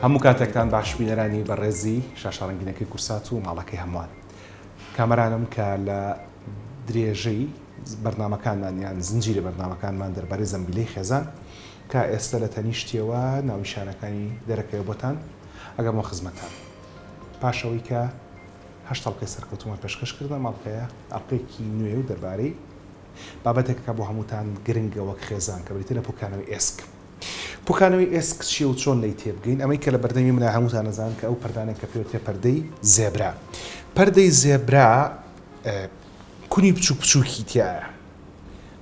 هەموو کاتێکتان باش بینەرانی بەڕێزی شاشە ڕەنگینەکەی کورسات و ماڵەکەی هەمووان. کامەرانم کە لە درێژەی بەرنامەکانمان یان زنجیرە بەرنامەکانمان دەربارەی زەمبیلەی خێزان کە ئێستا لە تەنیشتیەوە ناونیشانەکانی دەرەکەوێ بۆتان ئەگەمەوە خزمەتتان. پاش ئەوەی کە هەشت ئەڵقەی سەرکەوتوومان پێشکەش کردن ئەم ئەڵقەیە ئەڵقەیەکی نوێ و دەربارەی بابەتێکە کە بۆ هەمووتان گرنگە وەک خێزان کە بریتیە لە پوکانەوەی ئێسک. پوکانەوەی ئێسک چیە و چۆن لێی تێبگەین؟ ئەمەی کە لە بەردەمی منە هەمووتان ئەزانن کە ئەو پەردانەیە کە پێوترێ پەردەی زێبرا. پەردەی زێبرا کونی بچوک بچوکی تیایە.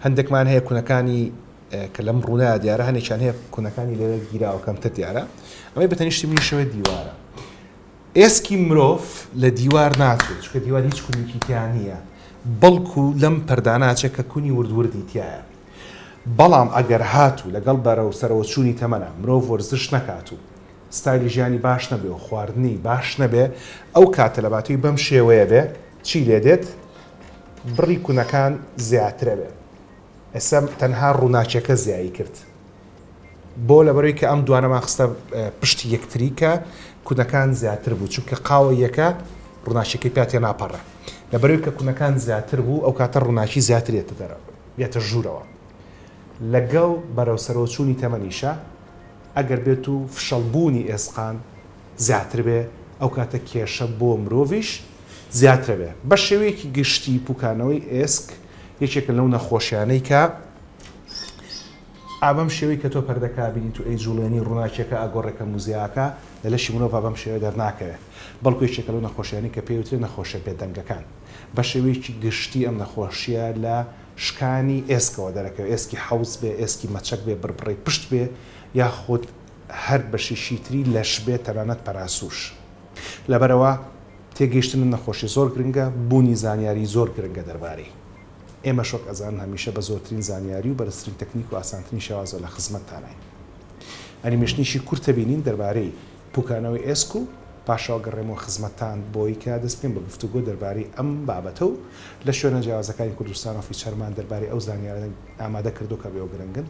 هەندێکمان هەیە کونەکانی کە لەم ڕوونایە دیارە، هەندێکیان هەیە کونەکانی لەوێ گیراوە کەمتر دیارە. ئەمەی بە تەنیشتی منیشەوە دیوارە. ئێسکی مرۆڤ لە دیوار ناچێت، چونکە دیوار هیچ کونێکی تیا نییە، بەڵکو لەم پەردانە ئەچێت کە کونی ورد وردی تیایە. بەڵام ئەگەر هاتوو لەگەڵ بەرەو سەرەوە چوونی تەمەنا مرۆڤ وەرزش نەکات و ستایلی ژیانی باش نەبێ و خواردنی باش نەبێ ئەو کاتە لە باتووی بەم شێوەیە بێ چی لێ دێت بڕی کونەکان زیاترە بێ ئێستا تەنها ڕووناکیەکە زیایی کرد بۆ لەبەرەوەی کە ئەم دوانەمان خستە پشتی یەکتری کە کونەکان زیاتر بوو چونکە قاوە یەکە ڕووناکیەکەی پیا تێناپەڕێ لەبەرەوەی کە کونەکان زیاتر بوو ئەو کاتە ڕووناکی زیاتر یەتە دەرەوە یەتە ژوورەوە لەگەڵ بەرەو سەرەوەچوونی تەمەنیشە ئەگەر بێت و فشەڵ بوونی ئێسقان زیاتر بێ ئەو کاتە کێشە بۆ مرۆڤیش زیاترە بێ بە شێوەیەکی گشتی پوکانەوەی ئێسک یەکێکە لەو نەخۆشیانەی کە ئا بەم شێوەی کە تۆ پەردەکە ئەبینیت و ئەیجوڵێنی ڕووناکیەکە ئەگۆڕێ کە موزیاکە لە لەشی مرۆڤا بەم شێوەیە دەرناکەوێ بەڵکو یەکێکە لەو نەخۆشیانەی کە پێی وترێ نەخۆشیە بێدەنگەکان بە شێوەیەکی گشتی ئەم نەخۆشیە لە شکانی ئێسکەوە دەرەکەوێ ئێسکی حەوز بێ ئێسکی مەچەک بێ بڕبڕەی پشت بێ یاخود هەر بەشێکی تری لەش بێ تەنانەت پەراسوش لەبەرئەوە تێگەیشتن لەم نەخۆشیە زۆر گرنگە بوونی زانیاری زۆر گرنگە دەربارەی. ئێمەش وەک ئەزانن هەمیشە بە زۆرترین زانیاری و بەرزترین تەکنیک و ئاسانترین شێوازەوە لە خزمەتتاناین. ئەنیمەیشنێکی کورتە بینین دەربارەی پوکانەوەی ئێسک و پاشەوە گەڕێمەوە خزمەتتان بۆی کە دەست بکەین بە گفتوگۆ دەربارەی ئەم بابەتە و لە شوێنە جیاوازەکانی کوردستانەوە feature مان دەربارەی ئەو زانیارانە ئامادە کردووە کە بێوە گرنگن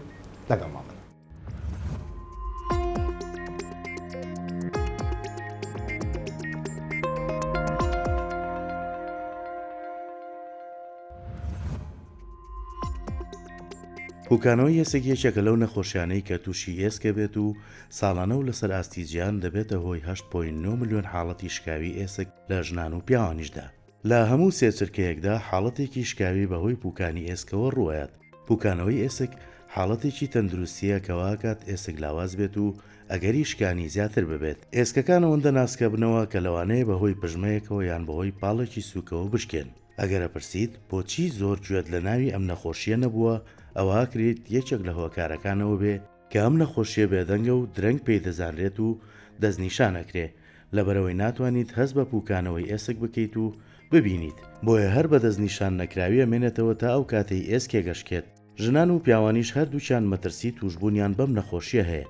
لەگەڵمان بن. پوکانەوەی ئێسک یەکێکە لەو نەخۆشیانەی کە تووشی ئێسک ئەبێت و ساڵانە و لەسەر ئاستی جیهان دەبێتە هۆی 8.9 ملیۆن حاڵەتی شکاوی ئێسک لە ژنان و پیاوانیشدا. لە هەموو سێ چرکەیەکدا حاڵەتێکی شکاوی بەهۆی پوکانی ئێسکەوە ڕووئەیات. پوکانەوەی ئێسک حاڵەتێکی تەندروستییە کە واکات ئێسک لاواز بێت و ئەگەری شکانی زیاتر ببێت. ئێسکەکان ئەوەندە ناسکەبنەوە کە لەوانەیە بەهۆی پژمەیەکەوە یان بەهۆی پاڵێکی سووکەوە بشکێن. ئەگەر ئەپرسیت بۆچی زۆر گوێت لە ناوی ئەم نەخۆشییە نەبووە، ئەوە ئەکریت یەکێک لە هۆکارەکان ئەوە بێ کە ئەم نەخۆشییە بێدەنگە و درەنگ پێی دەزانرێت و دەستنیشان ئەکرێ، لەبەرئەوەی ناتوانیت هەست بە پووکانەوەی ئێسک بکەیت و ببینیت، بۆیە هەر بە دەستنیشان نەکراوی ئەمێنێتەوە تا ئەو کاتەی ئێسکێک ئەشکێت. ژنان و پیاوانیش هەردووکیان مەترسی تووشبوونیان بەم نەخۆشییە هەیە،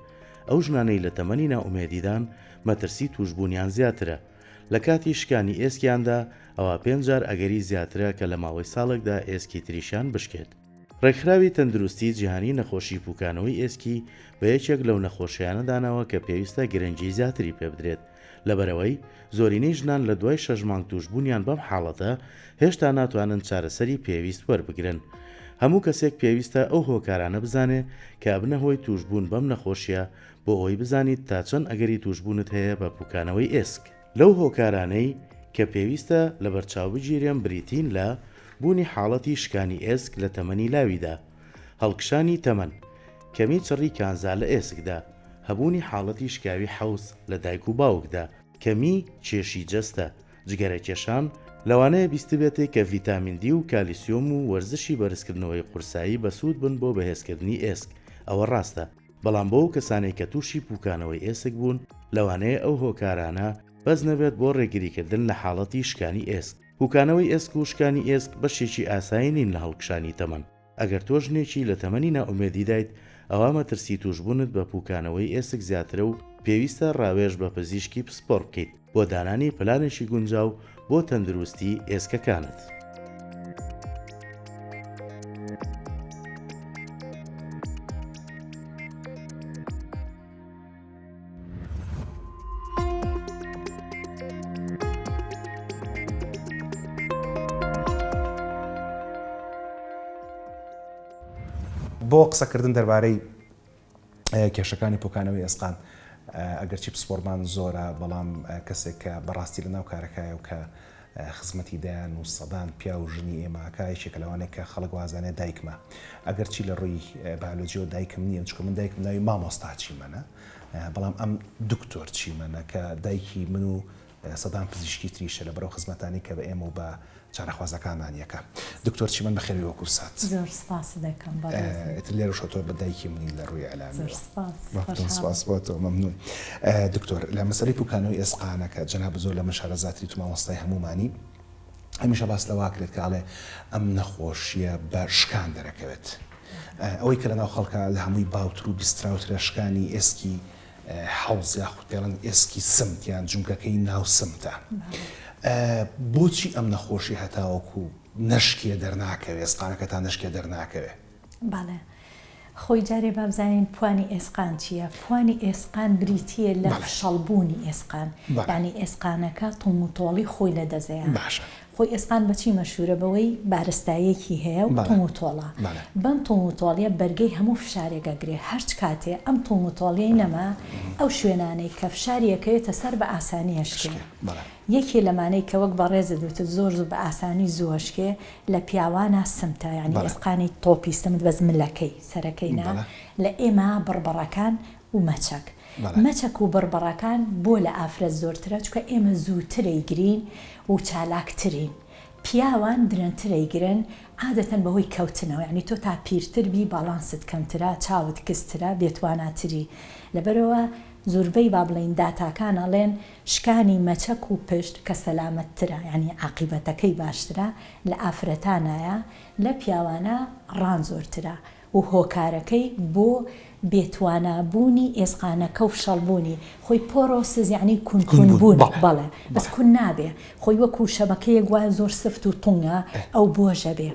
ئەو ژنانەی لە تەمەنی نائومێدیدان مەترسی تووشبوونیان زیاترە، لە کاتی شکانی ئێسکیاندا ئەوا پێنج جار ئەگەری زیاترە کە لە ماوەی ساڵێکدا ئێسکی تریشیان بشکێت. ڕێکخراوی تەندروستی جیهانی نەخۆشی پوکانەوەی ئێسکی بە یەکێک لەو نەخۆشیانە داناوە کە پێویستە گرنگی زیاتری پێبدرێت، لەبەرئەوەی زۆرینەی ژنان لە دوای شەش مانگ تووشبوونیان بەم حاڵەتە هێشتا ناتوانن چارەسەری پێویست وەربگرن. هەموو کەسێک پێویستە ئەو هۆکارانە بزانێ کە ئەبنە هۆی تووشبوون بەم نەخۆشیە بۆ ئەوەی بزانیت تا چەند ئەگەری تووشبوونت هەیە بە پوکانەوەی ئێسک. لەو هۆکارانەی کە پێویستە لەبەرچاوبگیرێن بریتین لە، بوونی حاڵەتی شکانی ئێسک لە تەمەنی لاویدا، هەڵکشانی تەمەن، کەمی چڕی کانزا لە ئێسکدا، هەبوونی حاڵەتی شکاوی حەوز لە دایک و باوکدا، کەمی کێشی جەستە، جگەرەکێشان، لەوانەیە بیستبێتێ کە ڤیتامین دی و کالیسیۆم و وەرزشی بەرزکردنەوەی قورسایی بەسوود بن بۆ بەهێزکردنی ئێسک، ئەوە ڕاستە، بەڵام بۆ ئەو کەسانەی کە تووشی پووکانەوەی ئێسک بوون، لەوانەیە ئەو هۆکارانە بەس نەبێت بۆ ڕێگریکردن لە حاڵەتی شکانی ئێسک. پووکانەوەی ئێسک و شکانی ئێسک بەشێکی ئاسایی نین لە هەڵکشانی تەمەن. ئەگەر تۆ ژنێکی لە تەمەنی نائومێدیدایت، ئەوا مەترسی تووشبوونت بە پووکانەوەی ئێسک زیاترە و پێویستە ڕاوێژ بە پزیشکی پسپۆڕ بکەیت بۆ دانانی پلانێکی گونجاو بۆ تەندروستی ئێسکەکانت. بۆ قسەکردن دەربارەی کێشەکانی پوکانەوەی ئێسقان ئەگەرچی پسپۆرمان زۆرە بەڵام کەسێک کە بەڕاستی لە ناو کارەکایە و کە خزمەتی دەیان و سەدان پیاو و ژنی ئێمە ئەکا یەکێکە لەوانەیە کە خەڵک وازانێ دایکمە ئەگەرچی لە ڕووی بایۆلۆجیەوە دایکم نییە چونکە من دایکم ناوی مامۆستا چیمەنە بەڵام ئەم دکتۆر چیمەنە کە دایکی من و سەدان پزیشکی تریشە لەبەر ئەو خزمەتانەی کە بە ئێمە و بە چارەخوازەکانمان یەکە. دکتۆر چیمەن بەخێربێی بۆ کوردسات. زۆر سپاست دەکەم بەڕێزم. ئیتر لێرەشەوە تۆ بە دایکی منی لە ڕووی ئیعلامیەوە. زۆر سپاس. مەمنون سپاس بۆ تۆ مەمنون. دکتۆر لە مەسەلەی پوکانەوەی ئێسقانە کە جەنابت زۆر لە من شارەزاتریت و مامۆستای هەموومانی هەمیشە باس لەوە ئەکرێت کە ئەڵێ ئەم نەخۆشیە بە شکان دەرەکەوێت. ئەوەی کە لەناو خەڵکا لە هەمووی باوتر و بیستراوترە شکانی ئێسکی حەوز یاخود پێڵەن ئێسکی سمت یان جومگەکەی ناو سمتە بۆچی ئەم نەخۆشی هەتاوەکو نەشکێ دەرناکەوێ ئێسقانەکە تا نەشکێ دەرناکەوێ؟ بەڵێ خۆی جارێ با بزانین پوانی ئێسقان چییە پوانی ئێسقان بریتییە لە فشەڵبوونی ئێسقان یانی ئێسقانەکە تونگ و تۆڵی خۆی لەدەست باشە خۆی ئێسقان بە چی مەشهورە بەوەی بارستاییەکی هەیە و تونگ و تۆڵە بەم تونگ و تۆڵیە بەرگەی هەموو فشارێک ئەگرێ هەرچ کاتێ ئەم تونگ و تۆڵیەی نەما ئەو شوێنانەی کە فشاری ئەکەوێتە سەر بە ئاسانی ئەشکێ یەکێ لەمانەی کە وەک بەڕێزت وتت زۆر زوو بە ئاسانی زوو ئەشکێ لە پیاوانا سمتە یانی ئێسقانی تۆپی سمت بەس ملەکەی سەرەکەی نا لە ئێمە بڕبڕەکان و مەچەک مەچەک و بڕبڕەکان بۆ لە ئافرەت زۆرترە چونکە ئێمە زووتر ئەیگرین و چالاکترین پیاوان درەنتر ئەیگرن عادەتەن بەهۆی کەوتنەوە یانی تۆ تا پیرتر بی باڵانست کەمترە چاوت کزترە بێتواناتری لەبەرئەوە زوربەی با بڵێین داتاکان ئەڵێن شکانی مەچەک و پشت کە سەلامەتترە یانی عاقیبەتەکەی باشترە لە ئافرەتانایە لە پیاوانا ڕان زۆرترە و هۆکارەکەی بۆ بێتوانا بوونی ئێسقانەکە و فشەڵ بوونی خۆی porosis یەعنی کون کون بوون بەڵێ بەس کون نابێ خۆی وەکو شەبەکەیەک وایە زۆر سفت و تونگە ئەو بۆژە بێ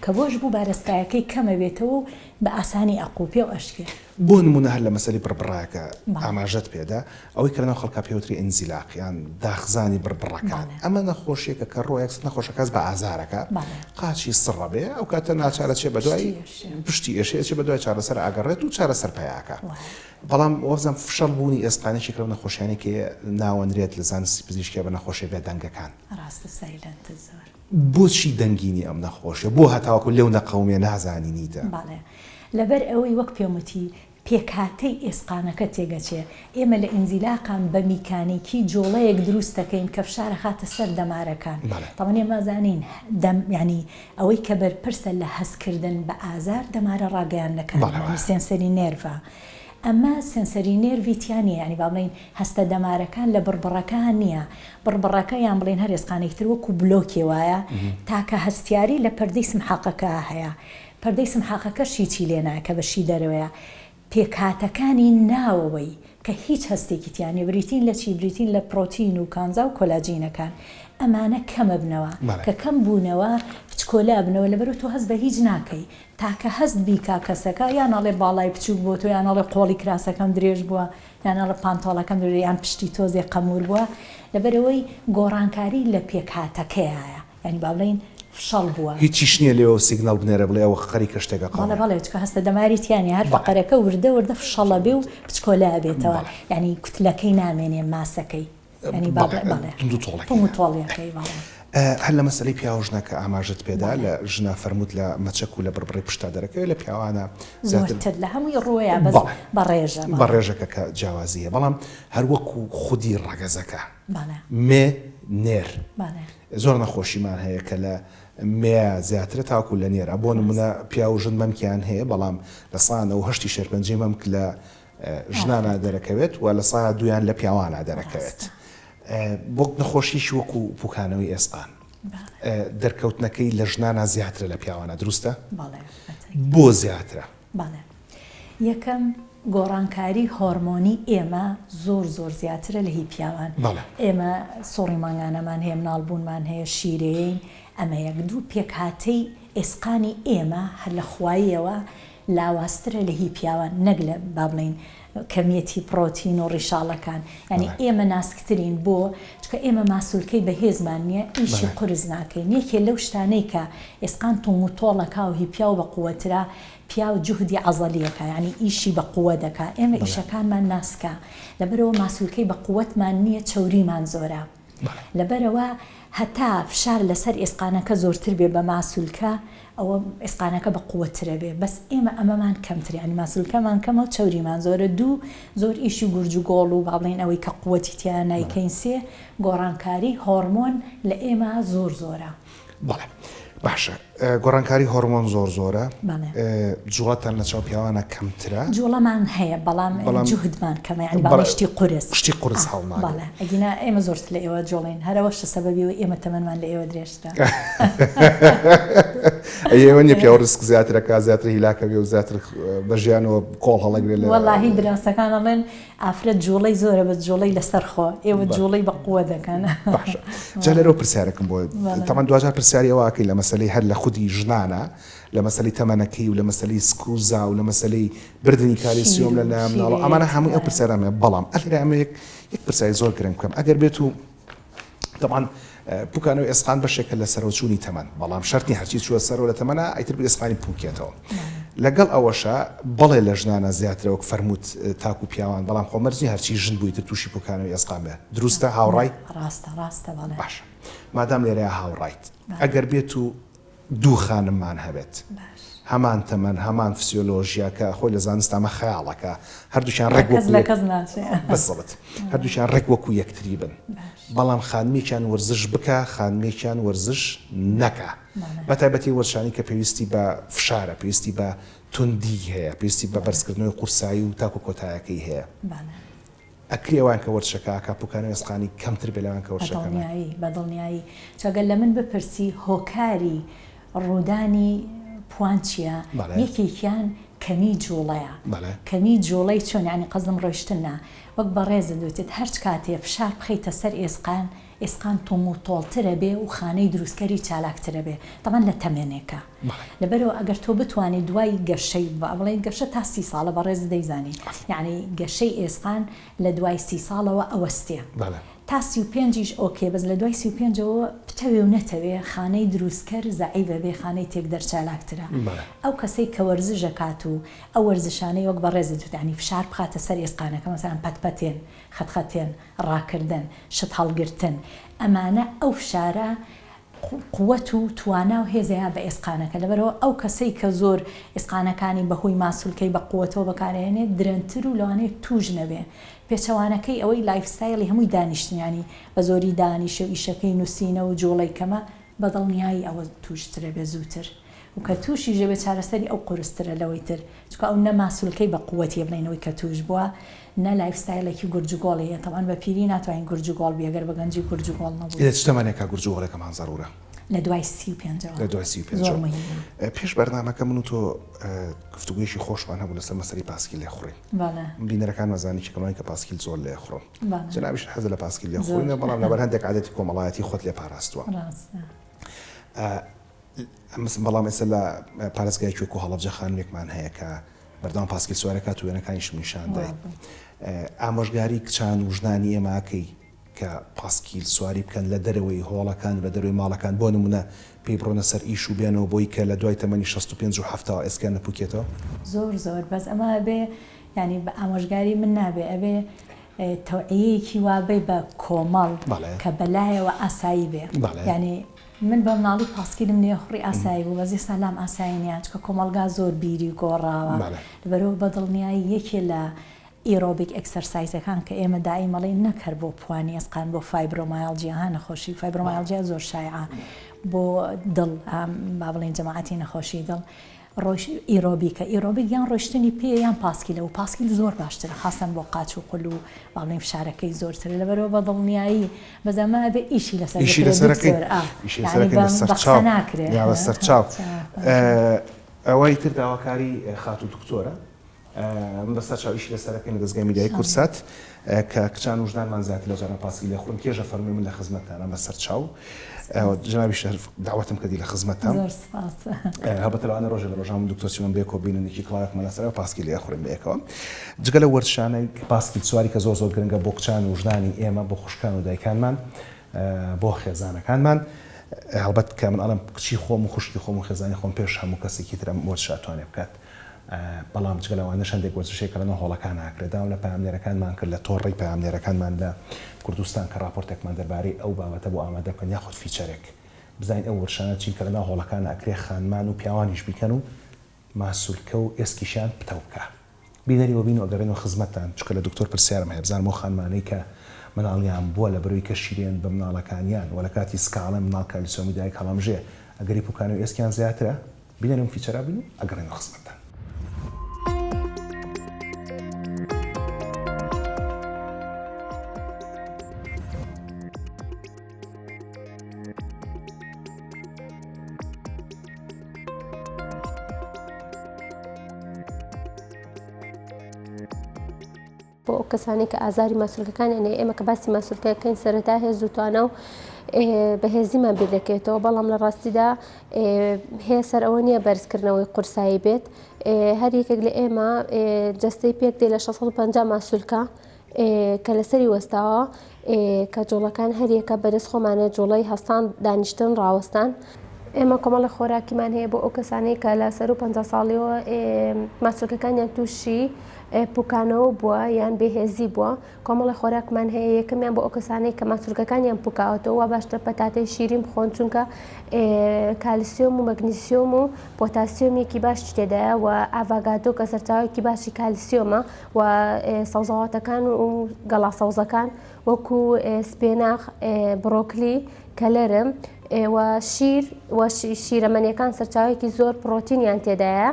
کە بۆژ بوو بارستایەکەی کەمەبێتەوە و بە ئاسانی ئەقوپێ و ئەشکێ. بۆ نموونە هەر لە مەسەلەی بڕبڕەکە ئاماژەت پێدا، ئەوەی کە لەناو خەڵکا پێوترێ ئینزیلاق یان داخزانی بڕبڕەکان، ئەمە نەخۆشیەکە کە ڕۆ یەکسەر نەخۆشەکە هەست بە ئازارەکا، قاچی سڕ ئەبێ، ئەو کاتە ناچار ئەچێ بەدوای پشتی ئێشێ ئەچێ بەدوای چارەسەر ئەگەڕێت و چارەسەر پەیا ئەکا. بەڵام وابزانم فشەڵ بوونی ئێسقان یەکێکە لەو نەخۆشیانەی کە ناوەنرێت لە زانستی پزیشکیا بە نەخۆشیە بێدەنگەکان. ڕاستە silent زۆر. بۆچی دەنگی نیە ئەم نەخۆشیە؟ بۆ هەتاوەکو لێو نەقەومێ نازانی نیتە؟ بەڵێ لەبەر ئەوەی وەک پێم وتی پێکهاتەی ئێسقانەکە تێگەچێ، ئێمە لە ئینزیلاقان بە میکانیکی جوڵەیەک دروست دەکەین کە فشار ئەخاتە سەر دەمارەکان، تەبعەن ئێمە ئەزانین دەم یانی ئەوەی کە بەرپرسە لە هەست کردن بە ئازار دەمارە ڕاگەیاندنەکانن یانی sensory nerve ە، ئەمە sensory nerve ی تیا نییە یانی با بڵێین هەستە دەمارەکان لە بڕبڕەکە نییە، بڕبڕەکە یان بڵێین هەر ئێسقانێکی تر وەکو بلۆکێ وایە تاکە هەستیاری لە پەردەی سمحاقەکە هەیە، پەردەی سمحاقەکەش هیچی لێ نایە کە بەشی دەرەوەیە، پێکهاتەکانی ناوەوەی کە هیچ هەستێکی تیا نیە بریتین لە چی؟ بریتین لە پرۆتین و کانزا و کۆلاجینەکان، ئەمانە کەم ئەبنەوە، کە کەم بوونەوە بچکۆلە ئەبنەوە لەبەرئەوە تۆ هەست بە هیچ ناکەی، تاکە هەست بیکا کەسەکە یان ئەڵێ باڵای بچوک بووە تۆ یان ئەڵێ قۆڵی کراسەکەم درێژ بووە یان ئەڵێ پانتۆڵەکەم درێژ یان پشتی تۆزێ قەموور بووە لەبەرئەوەی گۆڕانکاری لە پێکهاتەکەیایە. یانی با بڵێین فشەڵ بووە. هیچیش نییە لێوە signal بنێرێ بڵێ ئەوە خەریکە شتێک ئەقەومێ. بەڵێ بەڵێ چونکە هەستە دەماری تیا نییە هەر فەقەرەکە وردە وردە فشەڵ ئەبێ و بچکۆلە ئەبێتەوە یانی کوتلەکەی نامێنێ ماسەکەی یانی با بڵێ بەڵێ توندوتۆڵەکەی توندوتۆڵیەکەی بەڵێ. هەر لە مەسەلەی پیاو ژنە کە ئاماژەت پێدا لە ژنە فەرمووت لە مەچەک و لە بڕبڕەی پشتا دەرەکەوێ لە پیاوانە زیاتر زۆرتر لە هەمووی ڕووەیە بەس بە ڕێژە بە ڕێژەکە کە جیاوازی هەیە بەڵام هەر وەکوو خودی ڕەگەزەکە مێ نێر زۆر نەخۆشیمان هەیە کە لە مێ زیاترە تاکو لە نێرە بۆ نمونە پیاو و ژن مەمکیان هەیە بەڵام لە سا 98 شێرپەنجەی مەمک لە ژنانە دەرەکەوێت و لە سا دویان لە پیاوانە دەرەکەوێت بۆ نەخۆشیش وەکو پوکانەوەی ئێسقان دەرکەوتنەکەی لە ژنانە زیاترە لە پیاوانە دروستە بۆ زیاترە؟ بەڵێ یەکەم گۆڕانکاری هۆرمۆنی ئێمە زۆر زۆر زیاترە لە هی پیاوان ئێمە سوڕی مانگانەمان هەیە مناڵ بوونمان هەیە شیرەیەین ئەمە یەک دوو پێکهاتەی ئێسقانی ئێمە هەر لە خواییەوە. لاوازترە لە هی پیاوان نەک لە با بڵێین کەمیەتی پڕۆتین و ڕیشاڵەکان یانی ئێمە ناسکترین بۆ؟ چونکە ئێمە ماسولکەی بەهێزمان نیە ئیشی قورس ناکەین یەکێ لەو شتانەی کە ئێسقان توم و تۆڵ ئەکا و هی پیاو بە قوەترە پیاو جوهدی عەزەلی ئەکا یانی ئیشی بە قوە دەکا ئێمە ئیشەکانمان ناسکە لەبەرئەوە ماسولکەی بە قوەتمان نیە چەوریمان زۆرە. لەبەرئەوە هەتا فشار لەسەر ئێسقانەکە زۆرتر بێ بە ماسولکە ئەوە ئێسقانەکە بە قوەترە بێ بەس ئێمە ئەمەمان کەمترە یانی ماسولکەمان کەمە و چەوریمان زۆرە دوو زۆر ئیشی گورج و گۆڵ و با بڵێین ئەوەی کە قوەتی تیا نایکەین سێ گۆڕانکاری هۆڕمۆن لە ئێمە زۆر زۆرە. بەڵێ باشە گۆڕانکاری هۆرمۆن زۆر زۆرە جوڵەتان لە چاو پیاوانە کەمترە؟ جوڵەمان هەیە بەڵام جوهدمان کەمە یانی باڵی شتی قورس شتی قورس هەڵناگرین. بەڵێ ئەگینا ئێمە زۆرتر لە ئێوە جوڵین هەر ئەوەشە سەبەبی ئەوەی ئێمە تەمەنمان لە ئێوە درێژترە. ئەی ئێوە نیە پیاو ڕیسک زیاتر ئەکا زیاتر هیلاک ئەبێ و زیاتر بە ژیانەوە کۆڵ هەڵەگرێ لە وەڵاهی دراسەکان ئەڵێن ئافرەت جوڵەی زۆرە بەس جوڵەی لەسەر خۆ ئێوە جوڵەی بە قوە دەکەن. باشە جا لێرەوە پرسیارێکم بۆ تەبعەن دواجار پرسیاری ئەوە ئەکەی لە مەسەلەی هەر لە خودی ژنانە لە مەسەلەی تەمەنەکەی و لە مەسەلەی سک و زا و لە مەسەلەی بردنی کالیسیۆم لە لایەن مناڵ ئەمانە هەمووی ئەو پرسیارانە بەڵام ئەلێرە ئەمە یەک یەک پرسیاری زۆر گرنگ بکەم ئەگەر بێت و تەبعەن پوکانەوەی ئێسقان بەشێکە لە سەرەوچوونی تەمەن، بەڵام شەرت نیە هەرچی چووە سەرەوە لە تەمەنا ئیتر ئێسقانی بپوکێتەوە. لەگەڵ ئەوەشا بەڵێ لە ژنانا زیاترە وەک فەرمووت تاکو پیاوان، بەڵام خۆ مەرج نیە هەرچی ژن بوو ئیتر تووشی پوکانەوەی ئێسقان بێ. دروستە؟ هاوڕای؟ ڕاستە ڕاستە بەڵێ. باشە مادام لێرەیا هاوڕایت ئەگەر بێت و دوو خانممان هەبێت هەمان تەمەن هەمان فسیۆلۆژیا کە خۆی لە زانستا ئەمە خەیاڵەکە هەردووکیان ڕێک وەکو لە کەس ناچێ بزڵت هەردووکیان ڕێک وەکو یەکتری بن بەڵام خانمێکیان وەرزش بکە خانمێکیان وەرزش نەکا بە تایبەتی وەرزشانی کە پێویستی بە فشارە پێویستی بە توندی هەیە پێویستی بە بەرزکردنەوەی قورسایی و تاکو کۆتایەکەی هەیە. ئەکرێ ئەوان کە وەرزشەکە ئەکا پوکانەوەی ئێسقانی کەمتر بێ لەوان کە وەرزشەکە ناکەن. بەدڵنیایی بەدڵنیایی چونکە گەر لە من بپرسی هۆکاری ڕوودانی پوان چیە یەکێکیان کەمی جوڵەیە کەمی جوڵەی چۆن یانی قەزم ڕۆیشتن نا وەک بەڕێزت وتت هەرچ کاتێ فشار بخەیتە سەر ئێسقان ئێسقان توم و تۆڵترە بێ و خانەی دروستکەری چالاکترە بێ تەبعەن لە تەمەنێکا لەبەرئەوە ئەگەر تۆ بتوانی دوای گەشەی با بڵێین گەشە تا سی ساڵە بەڕێزت دەیزانی یانی گەشەی ئێسقان لە دوای سی ساڵەوە ئەوەستێ تا 35 یش okay بەس لە دوای 35ەوە بتەوێ و نەتەوێ خانەی دروستکەر زەعیفە بێ خانەی تێکدەر چالاکترە ئەو کەسەی کە وەرزش ئەکات و ئەو وەرزشانەی وەک بەڕێزت وت یانی فشار بخاتە سەر ئێسقانەکە مەسەلەن پەتپەتێن خەتخەتێن ڕاکردن شت هەڵگرتن ئەمانە ئەو فشارە قوت و توانا و هێزەیا بە ئێسقانەکە لەبەرئەوە ئەو کەسەی کە زۆر ئێسقانەکانی بە هۆی ماسولکەی بە قوتەوە بەکارئەهێنێت درەنگتر و لەوانەیە توش نەبێ پێچەوانەکەی ئەوەی lifestyle ی هەمووی دانیشتن یانی بە زۆری دانیشێ و ئیشەکەی نوسینە و جوڵەی کەمە بە دڵنیایی ئەوە توشترەبێ زووتر و کە توشیش دەبێت چارەسەری ئەو قورسترە لەوەی تر چونکە ئەو نە ماسولکەی بە قوەتیە بڵێین ئەوەی کە توش بووە نە lifestyle ێکی گورجوگۆڵی هەیە تەبعەن بە پیری ناتوانین گورجوگۆڵ بی ئەگەر بە گەنجی گورجوگۆڵ نەبووی. لە چ تەمەنێکا گورجوگۆڵێکەمان زەرورە؟ لە دوای 35ەوە. لە دوای 35 زۆر مهمە. پێش بەرنامەکە من و تۆ گفتوگۆیەکی خۆشمان هەبوو لەسەر مەسەلەی پاسکیل لێخوڕین. بەڵێ. بینەرەکانمان زانی کە کەمانی کە پاسکیل زۆر لێخوڕم. بەڵێ. جەنابیشت حەزت لە پاسکیل زۆر. لێخوڕینە بەڵام لەبەر هەندێک عادەتی کۆمەڵایەتی خۆت لێ پاراستووە. ڕاستە. بەڵام ئێستا لە پارێزگایەکی وەکو هەڵەبجە خانمێکمان هەیە کە بەردەوام پاسکیل سوارەکات و وێنەکانیشم نیشان دایت. ئامۆژگاری کچان و ژنانی ئێمە ئەکەی کە پاسکیل سواری بکەن لە دەرەوەی هۆڵەکان و لە دەرەوەی ماڵەکان بۆ نمونە پێی بڕۆنە سەر ئیش و بێنەوە بۆی کە لە دوای تەمەنی 65 و 70 ئێسکیان نەپوکێتەوە؟ زۆر زۆر بەس ئەمە ئەبێ یانی بە ئامۆژگاری من نابێ ئەبێ تەوعیەیەکی وابێ بە کۆمەڵ کە بەلایەوە ئاسایی بێ یانی من بە مناڵی پاسکیلم لێخوڕی ئاسایی بوو بەس ئێستا لام ئاسایی نیە چونکە کۆمەڵگا زۆر بیری گۆڕاوە لەبەرئەوە بە دڵنیایی یەکێ لە aerobic exercise ەکان کە ئێمە دایم ئەڵێین نەک هەر بۆ پوانی ئێسقان بۆ فایبرۆمایەڵجیا ها نەخۆشی فایبرۆمایەڵجیا زۆر شایعە بۆ دڵ با بڵێین جەماعەتی نەخۆشی دڵ ڕۆیش ئیرۆبیکە ئیرۆبیک یان ڕۆیشتنی پێ یان پاسکیلە و پاسکیل زۆر باشترە خاستەن بۆ قاچ و قول و با بڵێین فشارەکەی زۆرترە لەبەرئەوە بە دڵنیایی بەس ئەمە ئەبێ ئیشی لەسەر ئیشی بکرێت لەسەر ئەکەین دکتۆر ئا ئیشی یانی لەسەر ئەکەین بە بەسەر بە قسە چاو ناکرێ یا بەسەر چاو ئەوەی تر داواکاری خاتوو دکتۆرە. من بەسەر چاو ئیشی لەسەر ئەکەین لە دەزگای میدیایی کوردسات کە کچان و ژنانمان زیاتر لە جاران پاسکیل ئەخورن کێژە فەرمووی من لە خزمەتتانم بەسەر چاو جەنابیش هەر دەعوەتم کردی لە خزمەتتام زۆر سپاس. هەڵبەتە لەوانەیە ڕۆژێ لە ڕۆژان من دکتۆر چیمەن بەیەکەوە بینن یەکی کڵاوێکمان لەسەرە و پاسکیل ئەخورین بەیەکەوە جگە لەو وەرزشانەی پاسکیل سواری کە زۆر زۆر گرنگە بۆ کچان و ژنانی ئێمە بۆ خوشکان و دایکانمان بۆ خێزانەکانمان هەڵبەت کە من ئەڵێم کچی خۆم و خوشکی خۆم و خێزانی خۆم پێش هەموو کەسێکی تر ئەم وەرزشە ئەتوانێ بکات بەڵام جگە لەوانەش هەندێک وەرزش هەیە کە لەناو هۆڵەکان ناکرێت. داوام لە پەیامنێرەکانمان کرد لە تۆڕی پەیامنێرەکانمان لە کوردستان کە ڕاپۆرتێکمان دەربارەی ئەو بابەتە بۆ ئامادە بکەن یاخود feature ێک بزانین ئەو وەرزشانە چین کە لەناو هۆڵەکان ئەکرێ خانمان و پیاوانیش بیکەن و ماسولکە و ئێسکیشیان پتەو بکا. بینەری وەبین و ئەگەڕێنەوە خزمەتتان چونکە لە دکتۆر پرسیارم هەیە بزانم ئەو خانمانەی کە مناڵیان بووە لە بەرەوەی کە شیرێن بە مناڵەکانیان وە لە کاتی سکاڵێن مناڵ کالیسیۆمی دایک هەڵەمژێ ئەگەری پوکانەوەی ئێسکیان زیاترە؟ بینەری ئەم feature ە بن و ئەگەڕێنەوە خزمەتتان. بۆ ئەو کەسانەی کە ئازاری ماسولکەکانیان هەیە، ئێمە کە باسی ماسولکە ئەکەین سەرەتا هێز و توانا و بەهێزیمان بیر دەکەوێتەوە، بەڵام لە ڕاستیدا هێز هەر ئەوە نییە بەرزکردنەوەی قورسایی بێت، هەر یەکێک لە ئێمە جەستەی پێک دێ لە 650 ماسولکە کە لەسەری وەستاوە کە جوڵەکان هەریەکە بەدەست خۆمانە جوڵەی هەستان دانیشتن ڕاوەستان. ئێمە کۆمەڵێک خۆراکیمان هەیە بۆ ئەو کەسانەی کە لە سەروو 50 ساڵیەوە ماسولکەکانیان تووشی پوکانەوە بووە یان بێهێزی بووە، کۆمەڵێک خۆراکمان هەیە یەکەمیان بۆ ئەو کەسانەی کە ماسولکەکانیان پوکاوەتەوە وا باشترە پەتاتەی شیرین بخۆن چونکە کالسیۆم و مەگنیسیۆم و پۆتاسیۆمێکی باشی تێدایە و ئاڤاگادۆ کە سەرچاوەیەکی باشی کالسیۆمە و سەوزەواتەکان و گەڵا سەوزەکان وەکو سپێناخ، بڕۆکلی، کەلەرم و شیر و شیرەمەنیەکان سەرچاوەیەکی زۆر پڕۆتینیان تێدایە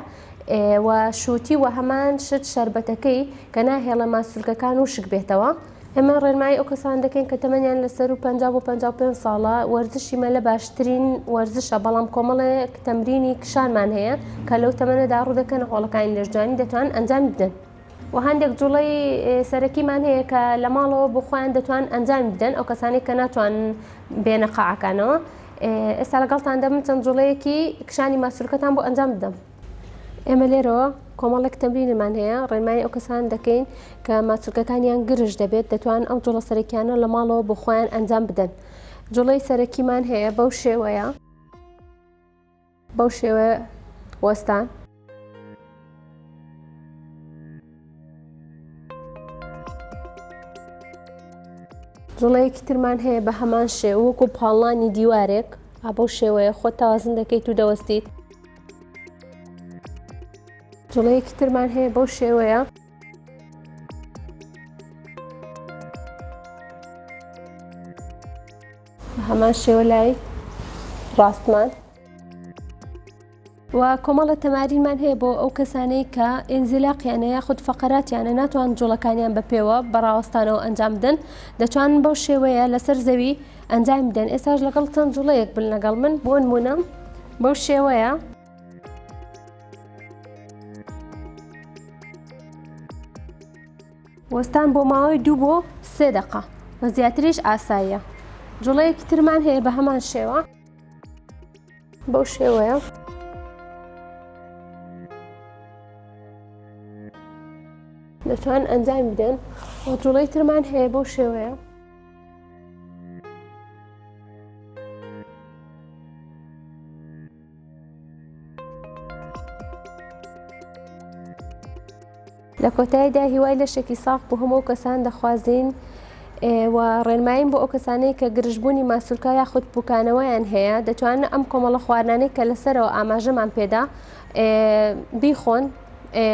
و شووتی و هەمان شت شەربەتەکەی کە ناهێڵێ ماسولکەکان وشک بێتەوە. ئێمە ڕێنمایی ئەو کەسانە دەکەین کە تەمەنیان لە سەروو 50 بۆ 55 ساڵە، وەرزشی مەلە باشترین وەرزشە، بەڵام کۆمەڵێک تەمرینی کشانمان هەیە کە لەو تەمەنەدا ڕوودەکەنە هۆڵەکانی لەشجوانی دەتوانن ئەنجامی بدەن. و هەندێک جوڵەی سەرەکیمان هەیە کە لە ماڵەوە بۆ خۆیان دەتوان ئەنجامی بدەن ئەو کەسانەی کە ناتوانن بێنە قاعەکانەوە ئێستا لەگەڵتان دەبم چەند جوڵەیەکی کشانی ماسولکەتان بۆ ئەنجام بدەم. ئێمە لێرەوە کۆمەڵێک تەمرینمان هەیە ڕێنمایی ئەو کەسان دەکەین کە ماسولکەکانیان گرژ دەبێت دەتوان ئەو جوڵە سەرەکیانە لە ماڵەوە بۆ خۆیان ئەنجام بدەن جوڵەی سەرەکیمان هەیە بەو شێوەیە. بەو شێوەیە وەستان. جوڵەیەکی ترمان هەیە بە هەمان شێوە وەکو پاڵنانی دیوارێک ئا بەو شێوەیە خۆت تەوازن دەکەیت و دەوەستیت. جوڵەیەکی ترمان هەیە بەو شێوەیە. بە هەمان شێوە لای ڕاستمان. و کۆمەڵە تەمارینمان هەیە بۆ ئەو کەسانەی کە ئینزیلاقیانە یاخود فەقەراتیانە ناتوان جوڵەکانیان بە پێوە بە ڕاوەستانەوە ئەنجام بدەن دەتوانن بەو شێوەیە لەسەر زەوی ئەنجام بدەن ئێستاش لەگەڵ چەند جوڵەیەک بن لەگەڵ من بۆ نمونە بەو شێوەیە وەستان بۆ ماوەی دوو بۆ سێ دەقە و زیاتریش ئاساییە. جوڵەیەکی ترمان هەیە بە هەمان شێوە بەو شێوەیە. دەتوان ئەنجامی بدەن و جوڵەی ترمان هەیە بەو شێوەیە. لە کۆتاییدا هیوای لەشێکی ساغ بۆ هەموو ئەو کەسان دەخوازین و ڕێنمایین بۆ ئەو کەسانەی کە گرژبوونی ماسولکە یاخود پوکانەوەیان هەیە دەتوانن ئەم کۆمەڵە خواردنانەی کە لەسەرەوە ئاماژەمان پێدا بیخۆن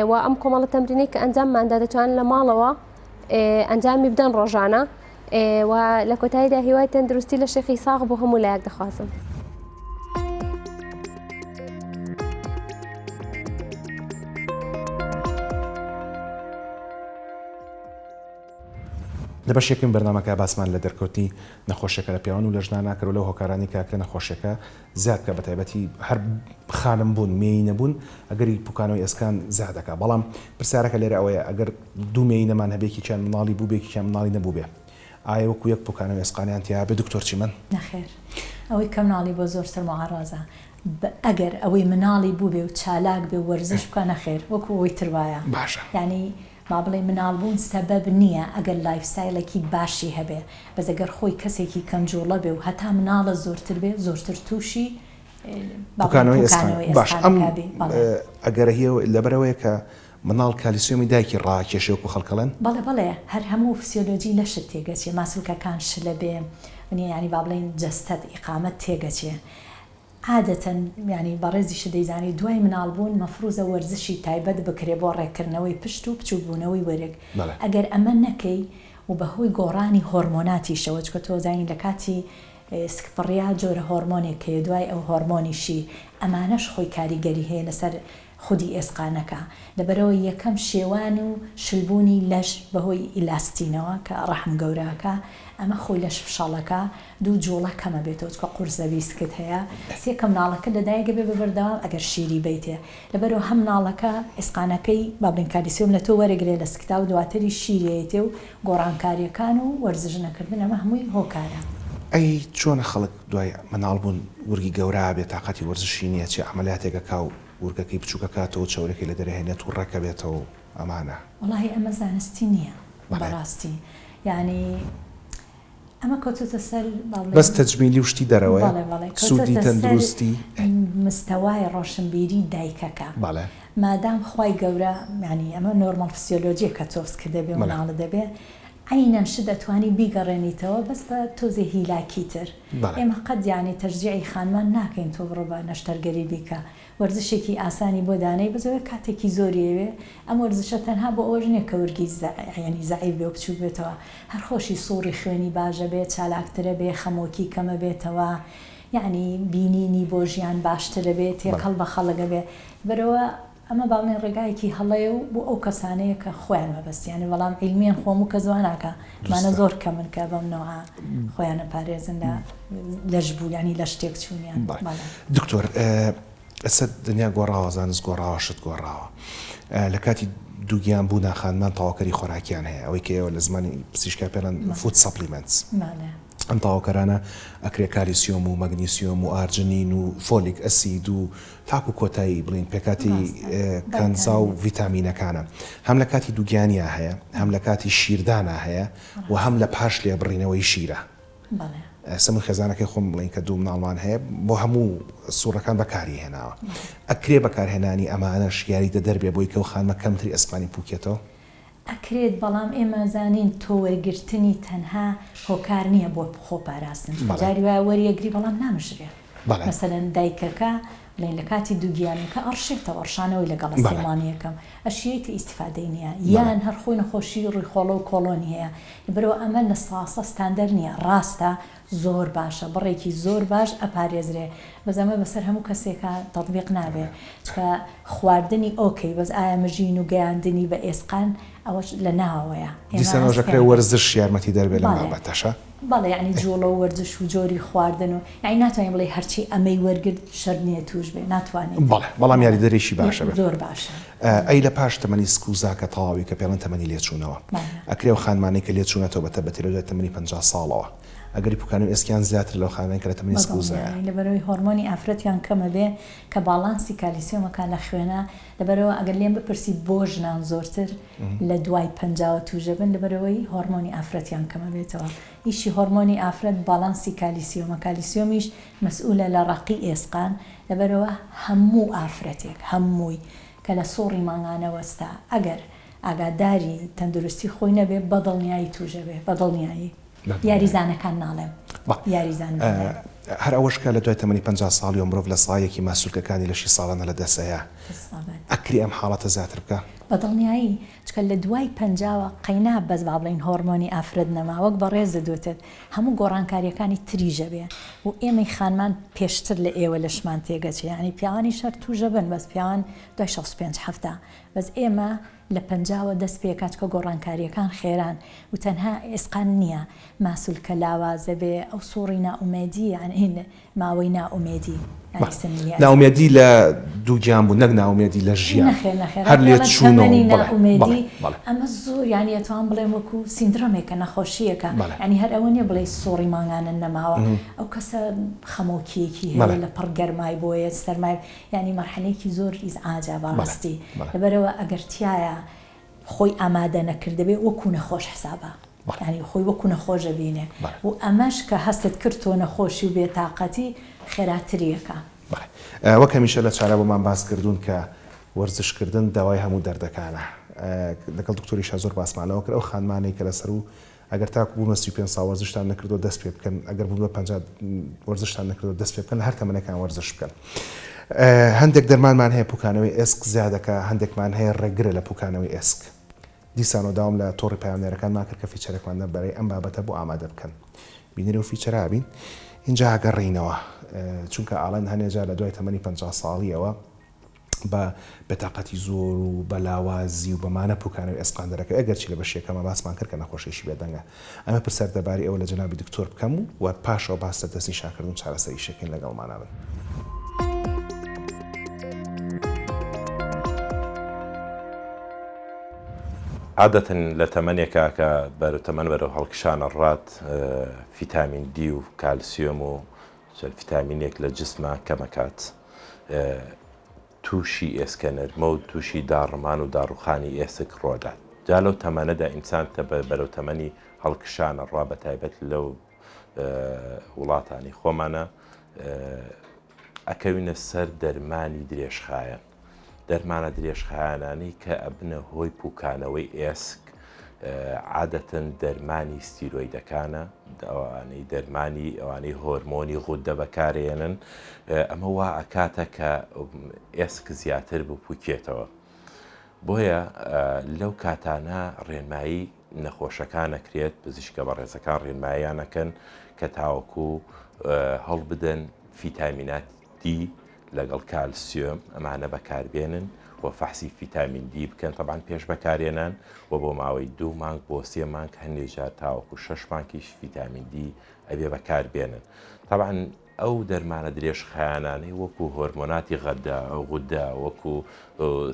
و ئەم کۆمەڵە تەمرینەی کە ئەنجامماندا دەتوانن لە ماڵەوە ئەنجامی بدەن ڕۆژانە و لە کۆتاییدا هیوای تەندروستی لە شێخی ساغ بۆ هەموو لایەک دەخوازم. لە بەشی یەکەمی بەرنامەکە باسمان لە دەرکەوتنی نەخۆشیەکە لە پیاوان و لە ژنانا کرد و لەو هۆکارانەی کە ئەکرێ نەخۆشیەکە زیاد بکات بەتایبەتی هەر خانم بوون مێینە بوون ئەگەری پوکانەوەی ئێسکان زیاد ئەکا بەڵام پرسیارەکە لێرە ئەوەیە ئەگەر دوو مێینەمان هەبێ یەکێکیان مناڵی بووبێ یەکێکیان مناڵی نەبووبێ ئایا وەکو یەک پوکانەوەی ئێسقانیان تیا بێ دکتۆر چیمەن؟ نەخێر ئەوەی کە مناڵی بووە زۆرتر موعەڕەزە ئەگەر ئەوەی مناڵی بووبێ و چالاک بێ و وەرزش بکا نەخێر وەکو ئەوەی تر وایە باشە. یانی با بڵێین مناڵ بوون سەبەب نییە ئەگەر lifestyle ێکی باشی هەبێ بەس ئەگەر خۆی کەسێکی کەم جوڵە بێ و هەتا مناڵە زۆرتر بێ زۆرتر تووشی با بڵێین پوکانەوەی ئێسقان پوکانەوەی باش ئەم ئێسقانەکە بی بەڵێ. ئەگەرە هی لەبەرئەوەیە کە مناڵ کالیسیۆمی دایکی ڕاکێشێ وەکو خەڵک ئەڵێن؟ بەڵێ بەڵێ هەر هەموو فسیۆلۆجی لەشت تێگەچێ ماسولکەکان شلە بێ ونیە یانی با بڵێین جەستەت ئیقامەت تێگەچێ عادەتەن یانی بەڕێزیشت دەیزانی دوای مناڵ بوون مەفروزە وەرزشی تایبەت بکرێ بۆ ڕێککردنەوەی پشت و بچوک بوونەوەی ورگ بەڵێ. ئەگەر ئەمە نەکەی و بە هۆی گۆڕانی هۆرمۆناتیشەوە چونکە تۆ زانی لە کاتی سکپڕیا جۆرە هۆرمۆنێک هەیە دوای ئەو هۆرمۆنیشی ئەمانەش خۆی کاریگەری هەیە لەسەر خودی ئێسقانەکە، لەبەرئەوە یەکەم شێوان و شلبوونی لەش بەهۆی ئیلاستینەوە کە ڕەحم گەورەکە، ئەمە خۆی لەش فشەڵەکە، دوو جوڵە کەمەبێتەوە چونکە قورس دەبی سکت هەیە، سێ کە مناڵەکە لەدایک ئەبێ بە بەردەوام ئەگەر شیری بەیتێ لەبەرئەوە هەم مناڵەکە ئێسقانەکەی با بڵێین کالیسیۆم لە تۆ وەرەگرێ لە سکتا و دواتریش شیری ئەیتێ و گۆڕانکاریەکان و وەرزش نەکردن ئەمە هەمووی هۆکارە. ئەی چۆنە خەڵک دوای مناڵ بوون ورگی گەورە ئەبێ تاقەتی وەرزشی نیە چێ عەمەلیاتێک ئەکا و ورگەکەی بچوک ئەکاتەوە و چەورەکەی لە دەرئەهێنێت و ڕێک ئەبێتەوە و ئەمانە. وەڵاهی ئەمە زانستی نیە بەڕاستی یانی ئەمە کەوتۆتە سەر با بڵێین بەس تەجمیلی و شتی دەرەوەیە بەڵێ بەڵێ سوودی کەوتۆتە سەر تەندروستی. مستەوای ڕۆشنبیری دایکەکە بەڵێ. مادام خوای گەورە یانی ئەمە نۆرماڵ فسیۆلۆجیە کە تۆ سکت دەبێ و بەڵێ. مناڵت دەبێ عەینەن شت ئەتوانی بیگەڕێنیتەوە بەس بە تۆزێ هیلاکی تر بەڵێ. ئێمە قەت یانی تەشجیعی خانمان ناکەین تۆ بڕۆ بە نەشتەرگەری بیکە وەرزشێکی ئاسانی بۆ دانێی بەس ئەوێ کاتێکی زۆری ئەوێ ئەم وەرزشە تەنها بۆ ئەوەش نیە کە ورگی یانی زەعیف بێ و بچوک بێتەوە هەر خۆشی سوڕی خوێنی باشە بێ چالاکترە بێ خەمۆکی کەمە بێتەوە یانی بینینی بۆ ژیان باشترە بێ بەڵێ. تێکەڵ بە خەڵک ئەبێ لەبەرئەوە ئەمە با بڵێین ڕێگایەکی هەڵەیە و بۆ ئەو کەسانەیە کە خۆیان مەبەستیانە بەڵام عیلمیەن خۆ هەموو کەس وا ناکا ئەمانە دروستە. زۆر کەمن کە بەم نەوعە خۆیان ئەپارێزن لە لەش بوو یانی لەش تێکچوونیان بەڵێ بەڵێ. دکتۆر ئێستا دنیا گۆڕاوە زانست گۆڕاوە شت گۆڕاوە لە کاتی دووگیان بوونا خانمان تەواوکەری خۆراکیان هەیە ئەوەی کە ئێوە لە زمانی پزیشکا پێڵێن بەڵێ. food supplements بەڵێ. ئەم تەواوکەرانە ئەکرێ کالیسیۆم و مەگنیسیۆم و ئارجنین و folic acid و تاکو کۆتایی بڵێین پێکهاتەی کانزا و ڤیتامینەکانە هەم لە کاتی دووگیانیا هەیە هەم لە کاتی شیردانا هەیە و هەم لە پاش لێبڕینەوەی شیرە. ئێستا من خێزانەکەی خۆم بڵێین کە دوو مناڵمان هەیە بۆ هەموو سوڕەکان بەکاری هێناوە ئەکرێ بەکارهێنانی ئەمانەش یاریدەدەر بێ بۆی کە ئەو خانمە کەمتری ئەسپانی پوکێتەوە؟ ئەکرێت بەڵام ئێمە زانین تۆ وەرگرتنی تەنها هۆکار نیە بۆ خۆ پاراستن چونکە جاری وایە وەریەگری بەڵام نامژرێ مەسەلەن دایکەکە بڵێین لە کاتی دووگیانیەکە ئەڕشێتەوە ڕشانەوەی لەگەڵە سێ مانگی یەکەم ئەشیەیتە ئیستیفادەی نیە یان هەر خۆی نەخۆشی ڕیخۆڵە و کۆڵۆنی هەیە لەبەرئەوە ئەمە لە ساسە ستاندەر نیە ڕاستە زۆر باشە بڕێکی زۆر باش ئەپارێزرێ بەس ئەمە بەسەر هەموو کەسێکا تەتبیق نابێ چونکە خواردنی ئۆکەی بەس ئایا مژین و گەیاندنی بە ئێسقان ئەوەش لە ناوەوەیە ئێمە دیسان هەست ئەوەش پێ ئەکرێ ناکەین. وەرزش یارمەتی دەر بێ لەم بەڵێ بابەتەشا. بەڵێ یەعنی جوڵە و وەرزش و جۆری خواردن و یەعنی ناتوانی بڵێی هەرچی ئەمەی وەرگرت شەرت نییە تووش بێ ناتوانیت. بەڵێ بەڵام بەڵێ یاریدەرێکی باشە بێ. زۆر باشە. ئەی لە پاش تەمەنی سک و زا کە تەواوی کە پێڵێن تەمەنی لێچوونەوە ئەکرێ ئەو خانمانەی کە لێچوونەتەوە بە تەبەتی لە دوای تەمەنی 50 ساڵەوە ئەگەری پوکانەوەی ئێسکیان زیاترە لەو خانمانەی کە لە تەمەنی سک و زایە. بەدڵنیایی لەبەرئەوەی هۆرمۆنی ئافرەتیان کەمە بێ کە باڵانسی کالیسیۆمەکە لە خوێنا لەبەرئەوە ئەگەر لێم بپرسی بۆ ژنان زۆرتر لە دوای پەنجاوە توژەبن لەبەرئەوەی هۆرمۆنی ئافرەتیان کەمە بێتەوە ئیشی هۆرمۆنی ئافرەت باڵانسی کالیسیۆمە کالیسیۆمیش مەسئولە لە ڕەقی ئێسقان لەبەرئەوە هەموو ئافرەتێک هەمووی کە لە سوڕی مانگانە وەستا ئەگەر ئاگاداری تەندروستی خۆی نەبێ بەدڵنیایی توژەبێ بەدڵنیایی یاریزانەکان ناڵێم یاریزان ناڵێم. هەر ئەوەش کە لە دوای تەمەنی 50 ساڵیەوە مرۆڤ لە سایەکی ماسولکەکانی لەشی ساڵانە لە دەست ئەیا ئەکرێ ئەم حاڵەتە زیاتر بکا؟ بە دڵنیایی چونکە لە دوای پەنجاوە قەینا بەس با بڵێین هۆڕمۆنی ئافرەت نەما وەک بەڕێزت وتت هەموو گۆڕانکاریەکانی تریش ئەبێ و ئێمەی خانمان پێشتر لە ئێوە لەشمان تێگەچێ یانی پیاوانیش هەر تووشەبن بەس پیاوان دوای 65 هەفتا بەس ئێمە لە پەنجاوە دەست پێکا چکە گۆڕانکاریەکان خێران و تەنها ئێسقان نیە ماسولکە لاوازەبێ ئەو سوڕی نائومێدی یانی ماوەی نائومێدی یانی سنی یەئس. نائومێدی لە دووگیان بوون نەک نائومێدی لە ژیان نەخێر نەخێر هەر هەر لێ ئەڵێم چوونەوە تەمەنی بەڵێ بەڵێ نائومێدی بەڵێ. ئەمە زۆر یانی ئەتوانم بڵێم وەکو سیندرۆمێکە نەخۆشییەکە بەڵێ. یانی هەر ئەوە نیە بڵێی سوڕی مانگانە نەماوە ئەو کەسە خەمۆکییەکی هەیە بەڵێ. لە پڕ گەرمای بۆیە سەرمای یانی مەرحەلەیەکی زۆر ئیزعاجە بەڵێ بەڕاستی بەڵێ. لەبەرئەوە ئەگەر تیایا خۆی ئامادە نەکردبێ وەکو نەخۆش حسابە بەڵێ. یانی خۆی وەکو نەخۆش ئەبینێ بەڵێ. و ئەمەش کە هەستت کرد تۆ نەخۆشی و بێتاقەتی خێراتری ئەکا. بەڵێ وەک هەمیشە لە چارە بۆمان باس کردوون کە وەرزش کردن دەوای هەموو دەردەکانە لەگەڵ دکتۆریشا زۆر باسمان لەوە کرد ئەو خانمانەی کە لەسەروو ئەگەر تاکو بوون بە 35 ساڵ وەرزشتان نەکردووە دەست پێ بکەن ئەگەر بوون بە 50 وەرزشتان نەکردووە دەست پێ بکەن لە هەر تەمەنێکان وەرزش بکەن هەندێک دەرمانمان هەیە پوکانەوەی ئێسک زیادەکە هەندێکمان هەیە ڕێگرە لە پوکانەوەی ئێسک دیسانەوە داوام لە تۆڕی پەیامنێرەکانمان کرد کە feature ێکمان دەربارەی ئەم بابەتە بۆ ئامادە بکەن. بینەری ئەو feature ە بین. ئینجا گەڕێینەوە. چونکە ئاڵێن هەنێ جار لە دوای تەمەنی 50 ساڵییەوە بە بێتاقەتی زۆر و بە لاوازی و بەمانە پوکانەوەی ئێسقان دەرەکەوێت، ئەگەرچی لە بەشی یەکەما باسمان کرد کە نەخۆشیی بێدەنگە. ئەمە پرسیار دەربارەی ئەوە لە جەنابی دکتۆر بکەم و پاشەوە باس لە دەستنیشانکردن و چارەسەریشی بکەین لەگەڵمانا بن. عادەتەن لە تەمەنێکا کە بەرەو تەمەن بەرەو هەڵکشان ئەڕات فیتامین دی و کالسیۆم و چەند فیتامینێک لە جسما کەمەکات تووشی ئێسکە نەرمە و تووشی داڕمان و داڕوخانی ئێسک ڕۆدات جا لەو تەمەنەدا ئینسان کە بەرەو تەمەنی هەڵکشانە ڕا بە تایبەت لەو وڵاتانی خۆمانە ئەکەوینە سەر دەرمانی درێژخایەن دەرمانە درێژخایەنانەی کە ئەبنە هۆی پوکانەوەی ئێسک عادەتەن دەرمانی ستیرۆیدەکانە ئەوانەی دەرمانی ئەوانەی هۆرمۆنی غودە بەکارێنن ئەمە وا ئەکاتە کە ئێسک زیاتر بپوکێتەوە بۆیە لەو کاتانە ڕێنمایی نەخۆشەکان ئەکرێت پزیشکە بەڕێزەکان ڕێنماییان ئەکەن کە تاوەکو هەڵبدەن فیتامینات دی لەگەڵ کالسیۆم ئەمانە بەکاربێنن و فەحسی فیتامین دی بکەن تەبعەن پێش بەکارێنان و بۆ ماوەی دوو مانگ بۆ سێ مانگ هەندێ جار تاوەکو شەش مانگیش فیتامین دی ئەبێ بەکاربێنن تەبعەن ئەو دەرمانە درێژخایەنانەی وەکو هۆرمۆناتی غەدە غودە وەکو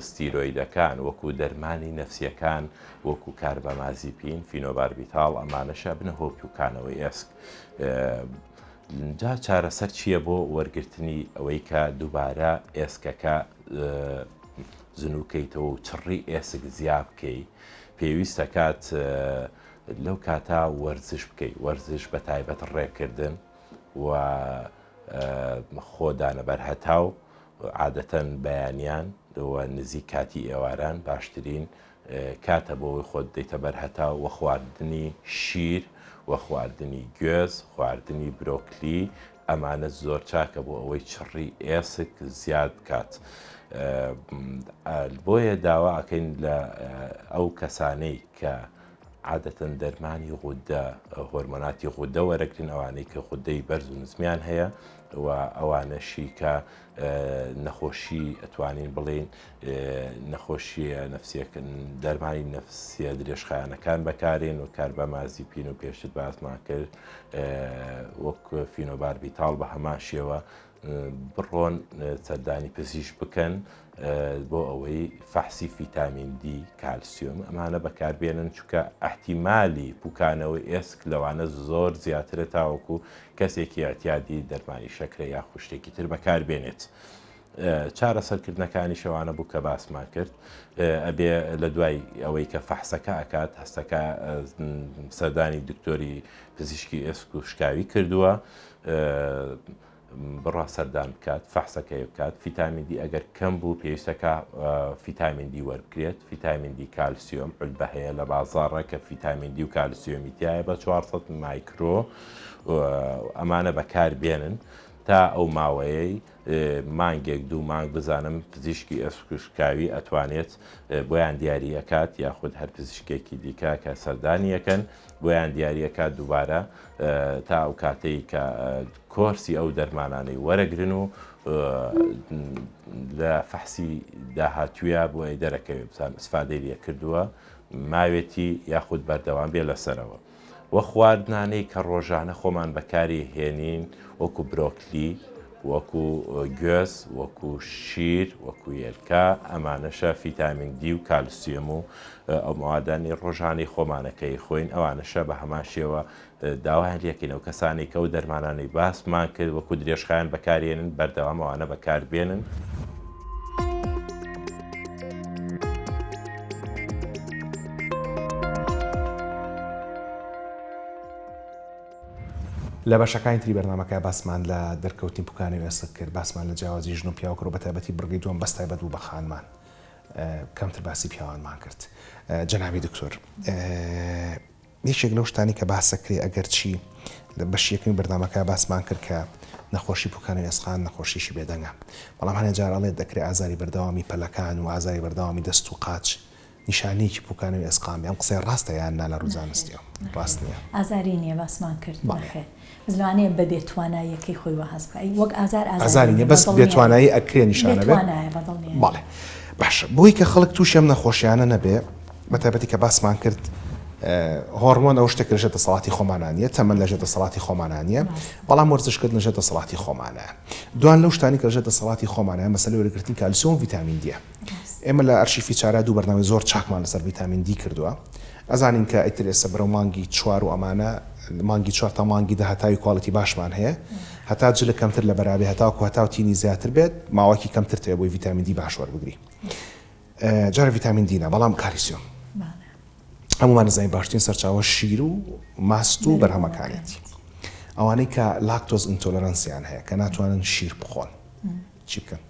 ستیرۆیدەکان وەکو دەرمانی نەفسیەکان وەکو کاربامازیپین فینۆباربیتاڵ ئەمانەش ئەبنە هۆی پوکانەوەی ئێسک جا چارەسەر چییە بۆ وەرگرتنی ئەوەی کە دووبارە ئێسکەکە زنوکەیتەوە و چڕی ئێسک زیا بکەی پێویستە کات لەو کاتا وەرزش بکەی وەرزش بە تایبەت ڕێکردن و خۆدانە بەر هەتاو عادەتەن بەیانیان و نزیک کاتی ئێواران باشترین کاتە بۆ ئەوەی خۆت بدەیتە بەر هەتاو وە خواردنی شیر وە خواردنی گوێز خواردنی برۆکلی ئەمانە زۆر چاکە بۆ ئەوەی چڕی ئێسک زیاد بکات بۆیە داوا ئەکەین لە ئەو کەسانەی کە عادەتەن دەرمانی غودە هۆرمۆناتی غودە وەرەگرن ئەوانەی کە غودەی بەرز و نزمیان هەیە و ئەوانەشی کە نەخۆشی ئەتوانین بڵێین نەخۆشیە نەفسیەکە دەرمانی نەفسیە درێژخایەنەکان بەکارێن و کاربامازیپین و پێشتر باسمان کرد وەک فینۆباربیتاڵ بە هەمان شێوە بڕۆن سەردانی پزیشک بکەن بۆ ئەوەی فەحسی فیتامین دی کالسیۆم ئەمانە بەکاربێنن چونکە ئەحتیمالی پوکانەوەی ئێسک لەوانە زۆر زیاترە تاوەکو کەسێکی ئەعتیادی دەرمانی شەکرە یاخود شتێکی تر بەکاربێنێت. چارەسەرکردنەکانیش ئەوانە بوو کە باسمان کرد ئەبێ لە دوای ئەوەی کە فەحسەکە ئەکات هەستەکە سەردانی دکتۆری پزیشکی ئێسک و شکاوی کردووە بڕا سەردان بکات فەحسەکەی بکات فیتامین دی ئەگەر کەم بوو پێویستەکە فیتامین دی وەربگرێت فیتامین دی کالسیۆم علبە هەیە لە بازاڕە کە فیتامین دی و کالسیۆمی تایە بە 400 مایکرۆ ئەمانە بەکار بێنن تا ئەو ماوەیەی. مانگێک دوو مانگ بزانم پزیشکی ئێسکشکاوی ئەتوانێت بۆیان دیاری ئەکات یاخود هەر پزیشکێکی دیکە کە سەردانی ئەکەن بۆیان دیاری ئەکات دووبارە تا ئەو کاتەی کە کۆرسی ئەو دەرمانانەی وەرەگرن و لە فەحسی داهاتوویە بۆی دەرەکەوێت بزان ئیسفادەی لێ کردووە ماوێتی یاخود بەردەوام بێ لەسەرەوە. وە خواردنانەی کە ڕۆژانە خۆمان بەکاری هێنین وەکو برۆکلی، وەکو گوێز، وەکو شیر، وەکو یێلکە، ئەمانەشە فیتامین دی و کالسیۆم و ئەو مەوادانەی ڕۆژانەی خۆمانە کە ئەیخۆین ئەوانەشە بە هەمان شێوە داوایان لێکەین ئەو کەسانەی کە ئەو دەرمانانەی باسمان کرد وەکو درێژخایەن بەکارێنن بەردەوام ئەوانە بەکاربێنن. لە بەشەکانی تری بەرنامەکە باسمان لە دەرکەوتنی پوکانی و ئێسک کرد، باسمان لە جیاوازی ژن و پیاو کرد و بەتایبەتی بڕگەی دووەم بەس تایبەت بوو بە خانمان کەمتر باسی پیاوانمان کرد. جەنابی دکتۆر یەکێک لەو شتانەی کە باس ئەکرێ ئەگەرچی لە بەشی یەکەمی بەرنامەکە باسمان کرد کە نەخۆشی پوکان و ئێسقان نەخۆشیی بێدەنگە بەڵام هەنێ جار ئەڵێت دەکرێ ئازاری بەردەوامی پەلەکان و ئازاری بەردەوامی دەست و قاچ نیشانەیەکی پوکان و ئێسقان بێ ئەم قسەیە ڕاستە یان نا لە ڕووی زانستیەوە ڕاست نییە؟ ئازاری نییە باسمان کرد نەخێر بەس لەوانەیە بە بێ تواناییەکەی خۆی وا هەست بکا وەک ئازار ئازاری نییە بەس بێ توانایی ئەکرێ نیشانە بێ توانایە بە دڵنیایی بەڵێ باشە بۆی کە خەڵک تووشی ئەم نەخۆشیانە نەبێ بە تایبەتی کە باسمان کرد هۆرمۆن ئەو شتێک لەژێر دەسەڵاتی خۆمانان نییە تەمەن لەژێر دەسەڵاتی خۆمانان نییە بەڵام وەرزشکردن لەژێر دەسەڵاتی خۆمانە دوان لەو شتانی کە لەژێر دەسەڵاتی خۆمانە مەسەلەی وەرگرتنی کالسیۆم و ڤیتامین دیە ئێمە لە ئەرشیفی چارا دوو بەرنامەی زۆر چاکمان لەسەر ڤیتامین دی کردووە ئەزانین کە ئیتر ئێستا بەرەو مانگی چوار و ئەمانە مانگی چوار تا مانگی دە هەتاوی quality باشمان هەیە هەتا جلک کەمتر لە بەرابێ هەتاوەکو هەتاو تینی زیاتر بێت ماوەکی کەمتر تەوێ بۆی ڤیتامین دی باش وەربگری جارە ڤیتامین دی نا بەڵام کالیسیۆم هەمومان نزانین باشترین سەرچاوە شیر و ماست و بەرهەمەکانێتی ئەوانەی کە lactose intolerance یان هەیە کە ناتوانن شیر بخۆن چی بکەن؟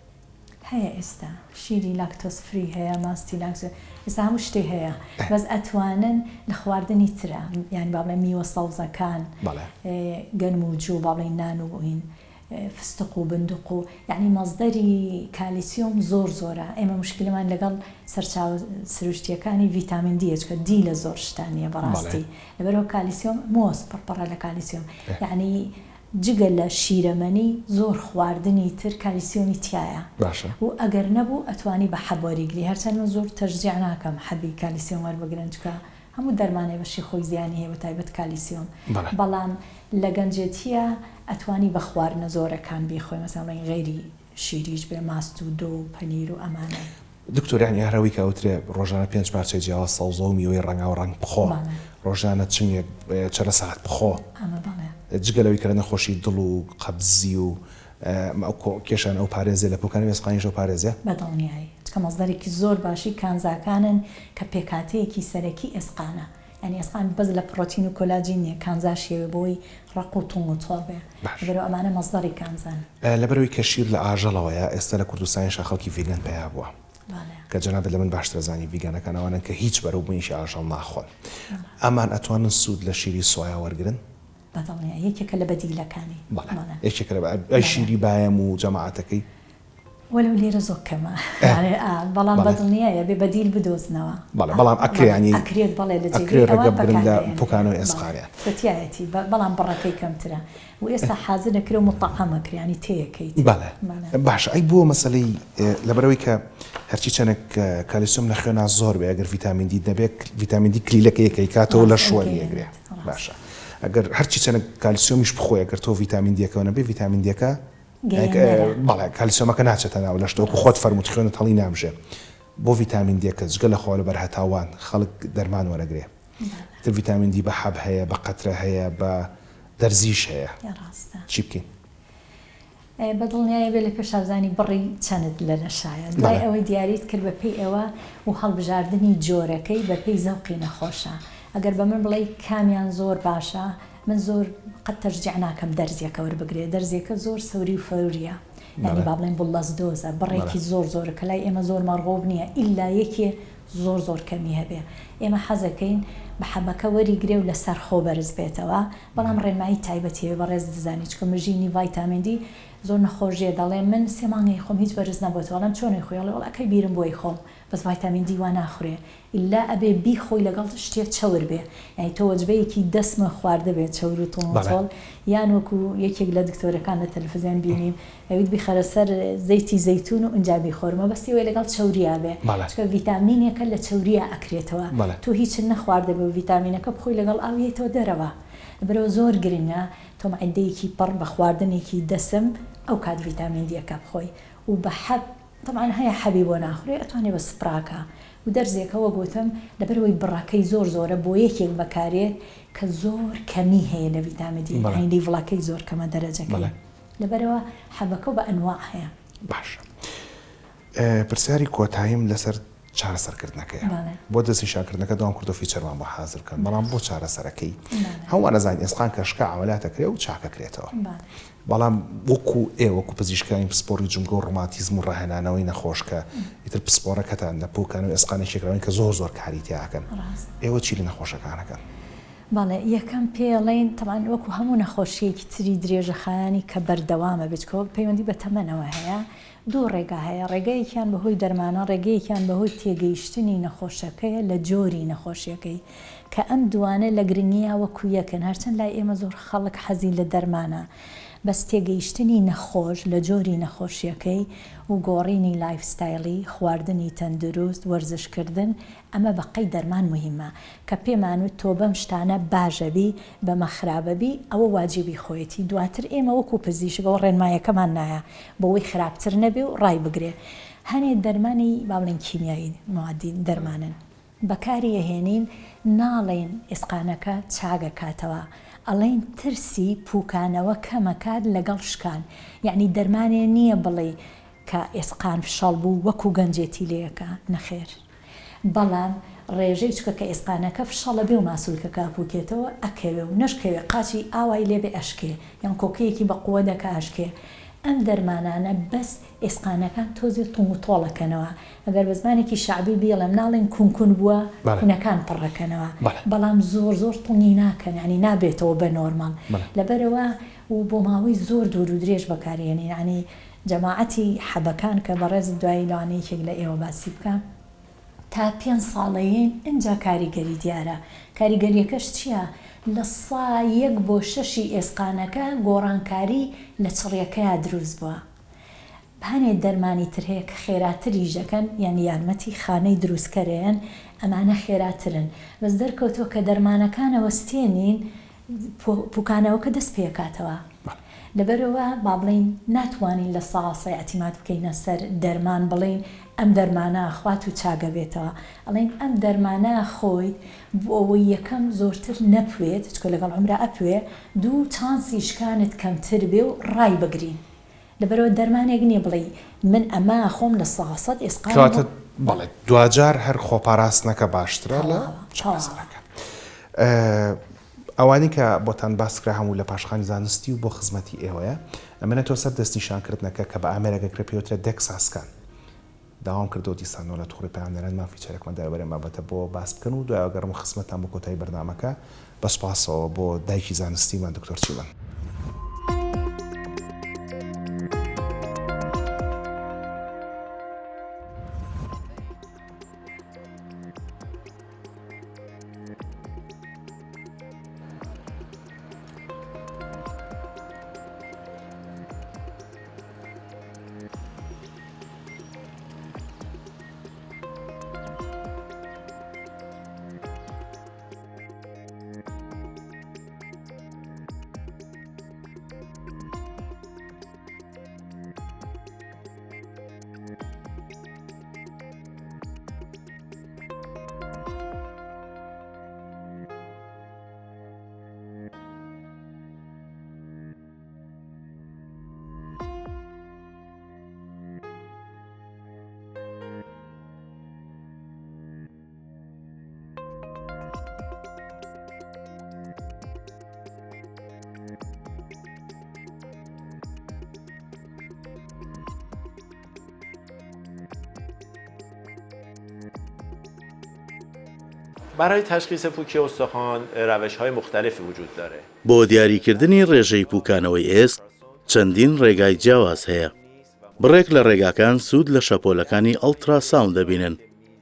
هەیە ئێستا شیری lactose free هەیە ماستی لاکتۆز ئێستا هەموو شتێ هەیە بەس ئەتوانن لە خواردنی ترە یان با بڵێن میوە سەوزەکان گەنم و جۆ با بڵێن نان و هین فستق و بندق و یانی مەسدەری کالیسیۆم زۆر زۆرە ئێمە موشکیلەمان لەگەڵ سەرچاوە سروشتیەکانی ڤیتامین دی یە چونکە دی لە زۆر شتا نیە بەڕاستی لەبەرئەوە کالیسیۆم مۆز پڕ پڕە لە کالیسیۆم یانی جگە لە شیرەمەنی زۆر خواردنی تر کالیسیۆمی تیایە باشە و ئەگەر نەبوو ئەتوانی بە حەب وەریگری هەرچەند من زۆر تەشجیع ناکەم حەبی کالیسیۆم وەربگرن چونکە هەموو دەرمانێ بەشی خۆی زیانی هەیە بەتایبەت کالیسیۆم بەڵێ. بەڵام لە گەنجێتییا ئەتوانی بە خواردنە زۆرەکان بیخۆی مەسەلەن بڵێین غەیری شیریش بێ ماست و دۆ و پەنیر و ئەمانە. دکتۆر یەعنی هەر ئەوەی کە ئەوترێ ڕۆژانە پێنج پارچەی جیاواز سەوزە و میوەی ڕەنگاو ڕەنگ بخۆ بەڵێ. ڕۆژانە چنگێک چەرەسات بخۆ ئەمە بەڵێ. جگە لەوەی کە لە نەخۆشی دڵ و قەبزی و ئەو کێشانە ئەو پارێزێ لە پوکانی ئێسقانیش ئەو پارێزێ؟ بە دڵنیایی چونکە مەسدەرێکی زۆر باشی کانزاکانن کە پێکهاتەیەکی سەرەکی ئێسقانە یانی ئێسقان بەس لە پڕۆتین و کۆلاجین نیە کانزاش هەیە بۆی ڕەق و توند و تۆڵ بێ لەبەرئەوە ئەمانە مەسدەری کانزان. لەبەرئەوەی کە شیر لە ئاژەڵەوەیە ئێستا لە کوردستانیشا خەڵکی vegan پەیا بووە کە جەنابت لە من باشتر ئەزانی vegan ەکان ئەوانەن کە هیچ بەرەوبوونێکی ئاژەڵ ناخۆن ئەمان ئەتوانن سوود لە شیری سۆیا وەرگرن؟ بەدڵنیایی یەکێکە لە بەدیلەکانی. بەڵێ یەکێکە لە ئەی شیری بایەم و جەماعەتەکەی؟ وەلەو لێرە زۆر کەمە بەڵام بەدڵنیایە بێ بەدیل بدۆزنەوە. بەڵێ بەڵام ئەکرێ یانی ئەکرێت بەڵێ لە جێگەی ئەوە ڕێگە بگرن لە پوکانەوەی ئێسقانیان. بەتیایەتی بەڵام بڕەکەی کەمترە و ئێستا حازر ئەکرێ و موتەعەم ئەکرێ یانی تێیەکەیت. بەڵێ باشە ئەی بۆ مەسەلەی لەبەرئەوەی کە هەرچی چەنێک کالیسیۆم لە خوێنا زۆر بێ ئەگەر ڤیتامین دی نەبێ ڤیتامین دی کلیلەکەی ئەیکاتەوە لەش وەریئەگرێ باشە ئەگەر هەرچی چەنێک کالیسیۆمیش بخۆی ئەگەر تۆ ڤیتامین دیەکەوە نەبێ ڤیتامین دیەکە بەڵێ کالیسیۆمەکە ناچێتە ناو لەشت وەکو خۆت فەرمووت خوێنت هەڵی نامژێ بۆ ڤیتامین دیەکە جگە لە خۆ لەبەر هەتاوان خەڵک دەرمان وەرەگرێ تر ڤیتامین دی بە حەب هەیە بە قەترە هەیە بە دەرزیش هەیە چی بکەین؟ بە دڵنیایی بێ لە پێشا بزانی بڕی چەنت لە لەشایە دوای ئەوەی دیاریت کرد بە پێی ئەوە و هەڵبژاردنی جۆرەکەی بە پێی زەوقی نەخۆشە ئەگەر بە من بڵێی کامیان زۆر باشە من زۆر قەت تەشجیع ناکەم دەرزیەکە وەربگرێ دەرزیەکە زۆر سەوری و فەوریە یانی با بڵێین bolus dose ە بڕێکی زۆر زۆرە کە لای ئێمە زۆر مەڕغوب نییە ئیلا یەکێ. زۆر زۆر کەمی هەبێ ئێمە حەزەکەین بە حەبەکە وەریگرێ و لەسەر خۆ بەرز بێتەوە بەڵام ڕێنمایی تایبەتی هەیە بەڕێز دەزانی چونکە مژینی ڤایتامین دی زۆر نەخۆش دێ دەڵێ من سێ مانگە ئەیخۆم هیچ بەرز نەبۆتەوە ئەڵێم چۆن ئەیخۆی ئەڵێ وەڵا کەی بیرم بۆ ئەیخۆم بەس ڤایتامین دی وا ناخورێ ئیلا ئەبێ بیخۆی لەگەڵ شتێ چەور بێ یانی تۆ وەجبەیەکی دەسمە خواردبێ چەور و تون و تۆڵ یان وەکو یەکێک لە دکتۆرەکان لە تەلەفزیۆن بینیم ئەویت بیخەرە سەر زەیتی زەیتون و ئینجا بیخۆر مەبەستی ئەوەیە لەگەڵ چەوریا بێ چونکە ڤیتامینێکە لە چەوریا ئەکرێتەوە تۆ هیچت نەخواردبێ و ڤیتامینەکە بخۆی لەگەڵ ئاو یەیتەوە دەرەوە لەبەرئەوە زۆر گرنگە تۆ مەعدەیەکی پڕ بە خواردنێکی دەسم ئەو کات ڤیتامین دیەکە بخۆی و بە حەب تەبعەن هەیە حەبی بۆ ناخورێ ئەتوانێ بە سپراکە و دەرزێکە وەک وتم لەبەرئەوەی بڕەکەی زۆر زۆرە بۆ یەکێک بەکارێت کە زۆر کەمی هەیە لە ڤیتامین دی یانی لیڤڵەکەی زۆر کەمە دەرەجەکەی لەبەرئەوە حەبەکە و بە ئەنواع هەیە. باشە پرسیاری کۆتاییم لەسەر چارەسەرکردنەکەیە بۆ دەستنیشانکردنەکە دوام کردو feature مان بۆ حازر بکەن بەڵام بۆ چارەسەرەکەی هەمووان ئەزانین ئێسقان کە شکا عەمەلیات ئەکرێ و چاکەکرێتەوە بەڵام وەکو ئێ وەکو پزیشکانی پسپۆڕی جومگە و ڕۆماتیزم و ڕاهێنانەوەی نەخۆش کە ئیتر پسپۆڕەکەتان لە پوکان و ئێسقانێک شێکراوین کە زۆر زۆر کاری تیاکەن ئێوە چی لە نەخۆشەکانەکەن؟ بەڵێ یەکەم پێڵێین تەبعەن وەکو هەموو نەخۆشیەکی تری درێژەخایەنی کە بەردەوامە بێت پەیوەندی بە تەمەنەوە هەیە دوو ڕێگا هەیە، ڕێگایەکیان بەهۆی دەرمانە، ڕێگەیەکیان بەهۆی تێگەیشتنی نەخۆشەکەیە لە جۆری نەخۆشیەکەی، کە ئەم دووانە لە گرنگیا وەکو یەکن، هەرچەند لای ئێمە زۆر خەڵک حەزی لە دەرمانە، بەس تێگەیشتنی نەخۆش لە جۆری نەخۆشیەکەی و گۆڕینی lifestyle ی، خواردنی تەندروست، وەرزشکردن، ئەمە بە قەی دەرمان موهیمە کە پێمان وت تۆ بەم شتانە باشەبی بەمە خراپەبی ئەوە واجبی خۆیەتی دواتر ئێمە وەکو پزیشک ئەوە ڕێنمایەکەمان نایە بۆوەی خراپتر نەبێ و ڕایبگرێ هەنێ دەرمانی با بڵێین کیمیایی موادی دەرمانن بەکاری ئەهێنین ناڵێین ئێسقانەکە چاک ئەکاتەوە ئەڵێین ترسی پوکانەوە کەمەکات لەگەڵ شکان یەعنی دەرمانێ نیە بڵێی کە ئێسقان فشەڵ بوو وەکو گەنجێتی لێ ئەکا نەخێر بەڵام ڕێژەی چونکە کە ئێسقانەکە فشەڵە بێ و ماسولکەکە ئەپوکێتەوە ئەکەوێ و نەشکەوێ قاچی ئاوای لێبێ ئەشکێ یان کۆکەیەکی بە قوە دەکا ئەشکێ ئەم دەرمانانە بەس ئێسقانەکان تۆزێ توند و تۆڵ ئەکەنەوە ئەگەر بە زمانێکی شەعبی بیڵێم ناڵێن کون کون بووە کونەکان پڕ ئەکەنەوە بەڵام زۆر زۆر توندی ناکەن یانی نابێتەوە بە نۆرماڵ لەبەرئەوە و بۆ ماوەی زۆر دوور و درێژ بەکارێنین یانی جەماعەتی حەبەکان کە بەڕێزت دوایی لەوانەیە یەکێک لە ئێوە باسی بکا تا پێنج ساڵەیین ئینجا کاریگەری دیارە کاریگەریەکەش چیە لە سا یەک بۆ شەشی ئێسقانەکە گۆڕانکاری لە چڕیەکەیا دروست بوە هەنێ دەرمانی تر هەیە کە خێراتر ئیش دەکەن یانی یارمەتی خانەی دروستکەرەیەن ئەمانە خێراترن بەس دەرکەوتوە کە دەرمانەکان ئەوەستێنین پوکانەوەکە دەست پێکاتەوە لەبەرئەوە با بڵێین ناتوانین لە ساسە ئیعتیماد بکەینە سەر دەرمان بڵێین ئەم دەرمانە ئەخوات و چاک ئەبێتەوە ئەڵێین ئەم دەرمانە ئەخۆیت بۆ ئەوەی یەکەم زۆرتر نەپوێت چونکە لەگەڵ عومرا ئەپوێ دوو چانسی شکانت کەمتر بێ و ڕایبگرین لەبەرئەوە دەرمانێک نیە بڵێی من ئەمە ئەخۆم 100% ئێسقانم کەواتە بەڵێ دواجار هەر خۆپاراستنەکە باشترە لە چارەسەرەکە. ئەوانەی کە بۆتان باس کرا هەموو لە پاشخانی زانستی و بۆ خزمەتی ئێوەیە. ئەمێنێتەوە سەر دەستنیشانکردنەکە کە بە ئامێرێک ئەکرێت پێی وترێت DEXA scan. داوام کردووە دیسانەوە لە تۆڕی پەیامنێرانمان feature ێکمان دەربارەی ئەم بابەتە بۆ باس بکەن و دوای ئەگەڕمە خزمەتتان بۆ کۆتایی بەرنامەکە بە سوپاسەوە بۆ دایکی زانستیمان دکتۆر چیمەن. برای تشخیص پوکی استخوان روش های مختلفی وجود داره. بۆ دیاریکردنی ڕێژەی پوکانەوەی ئێسک چەندین ڕێگای جیاواز هەیە. بڕێک لە ڕێگاکان سوود لە شەپۆلەکانی ئەڵتراساوند دەبینن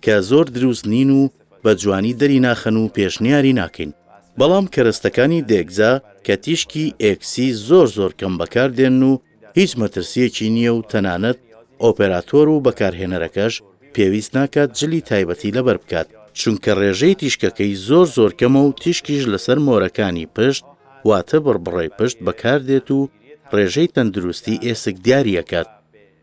کە زۆر دروست نین و بە جوانی دەری ناخەن و پێشنیاری ناکەین. بەڵام کەرەستەکانی دێگزا کە تیشکی ئێکسی زۆر زۆر کەم بەکار دێنن و هیچ مەترسییەکی نییە و تەنانەت ئۆپێراتۆر و بەکارهێنەرەکەش پێویست ناکات جلی تایبەتی لەبەر بکات، چونکە ڕێژەی تیشکەکەی زۆر زۆر کەمە و تیشکیش لەسەر مۆرەکانی پشت واتە بڕبڕەی پشت بەکاردێت و ڕێژەی تەندروستی ئێسک دیاری ئەکات،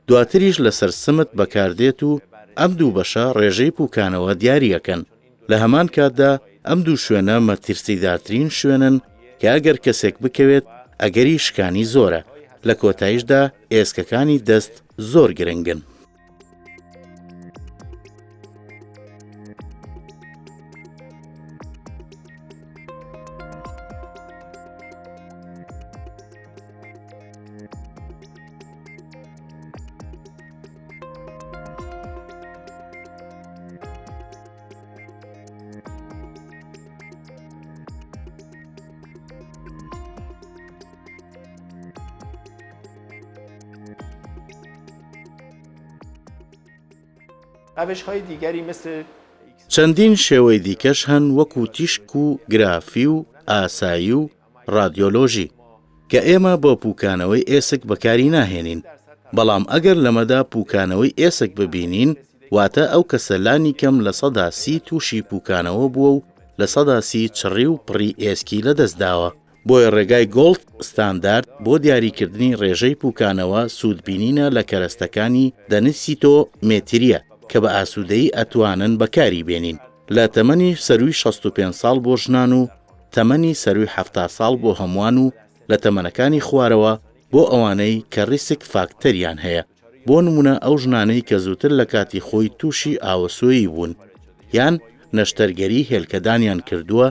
دواتریش لەسەر سمت بەکاردێت و ئەم دوو بەشە ڕێژەی پوکانەوە دیاری ئەکەن، لە هەمان کاتدا ئەم دوو شوێنە مەترسیدارترین شوێنن کە ئەگەر کەسێک بکەوێت ئەگەری شکانی زۆرە، لە کۆتایشدا ئێسکەکانی دەست زۆر گرنگن. چەندین شێوەی دیکەش هەن وەکو تیشک و گرافی و ئاسایی و ڕادیۆلۆژی کە ئێمە بۆ پوکانەوەی ئێسک بەکاری ناهێنین، بەڵام ئەگەر لەمەدا پوکانەوەی ئێسک ببینین واتە ئەو کەسە لانی کەم 30% تووشی پوکانەوە بووە و 30% چڕی و پڕی ئێسکی لەدەستداوە. بۆیە ڕێگای gold standard بۆ دیاریکردنی ڕێژەی پوکانەوە سوودبینینە لە کەرەستەکانی دەنسیتۆمێترییە کە بە ئاسوودەیی ئەتوانن بەکاری بێنین لە تەمەنی سەرووی 65 ساڵ بۆ ژنان و تەمەنی سەرووی 70 ساڵ بۆ هەمووان و لە تەمەنەکانی خوارەوە بۆ ئەوانەی کە risk factor یان هەیە بۆ نموونە ئەو ژنانەی کە زووتر لە کاتی خۆی تووشی ئاوەسۆیی بوون یان نەشتەرگەری هێلکەدانیان کردووە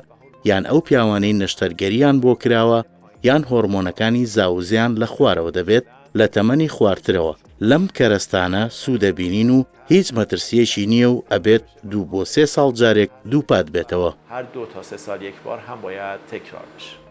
یان ئەو پیاوانەی نەشتەرگەریان بۆ کراوە یان هۆرمۆنەکانی زاوزێیان لە خوارەوە دەبێت لە تەمەنی خوارترەوە لەم کەرەستانە سوودەبینین و هیچ مەترسییەکی نییە و ئەبێت دوو بۆ سێ ساڵ جارێک دووپات بێتەوە. هەر دوو تا سێ سال یک بار هم باید تکرار بشه.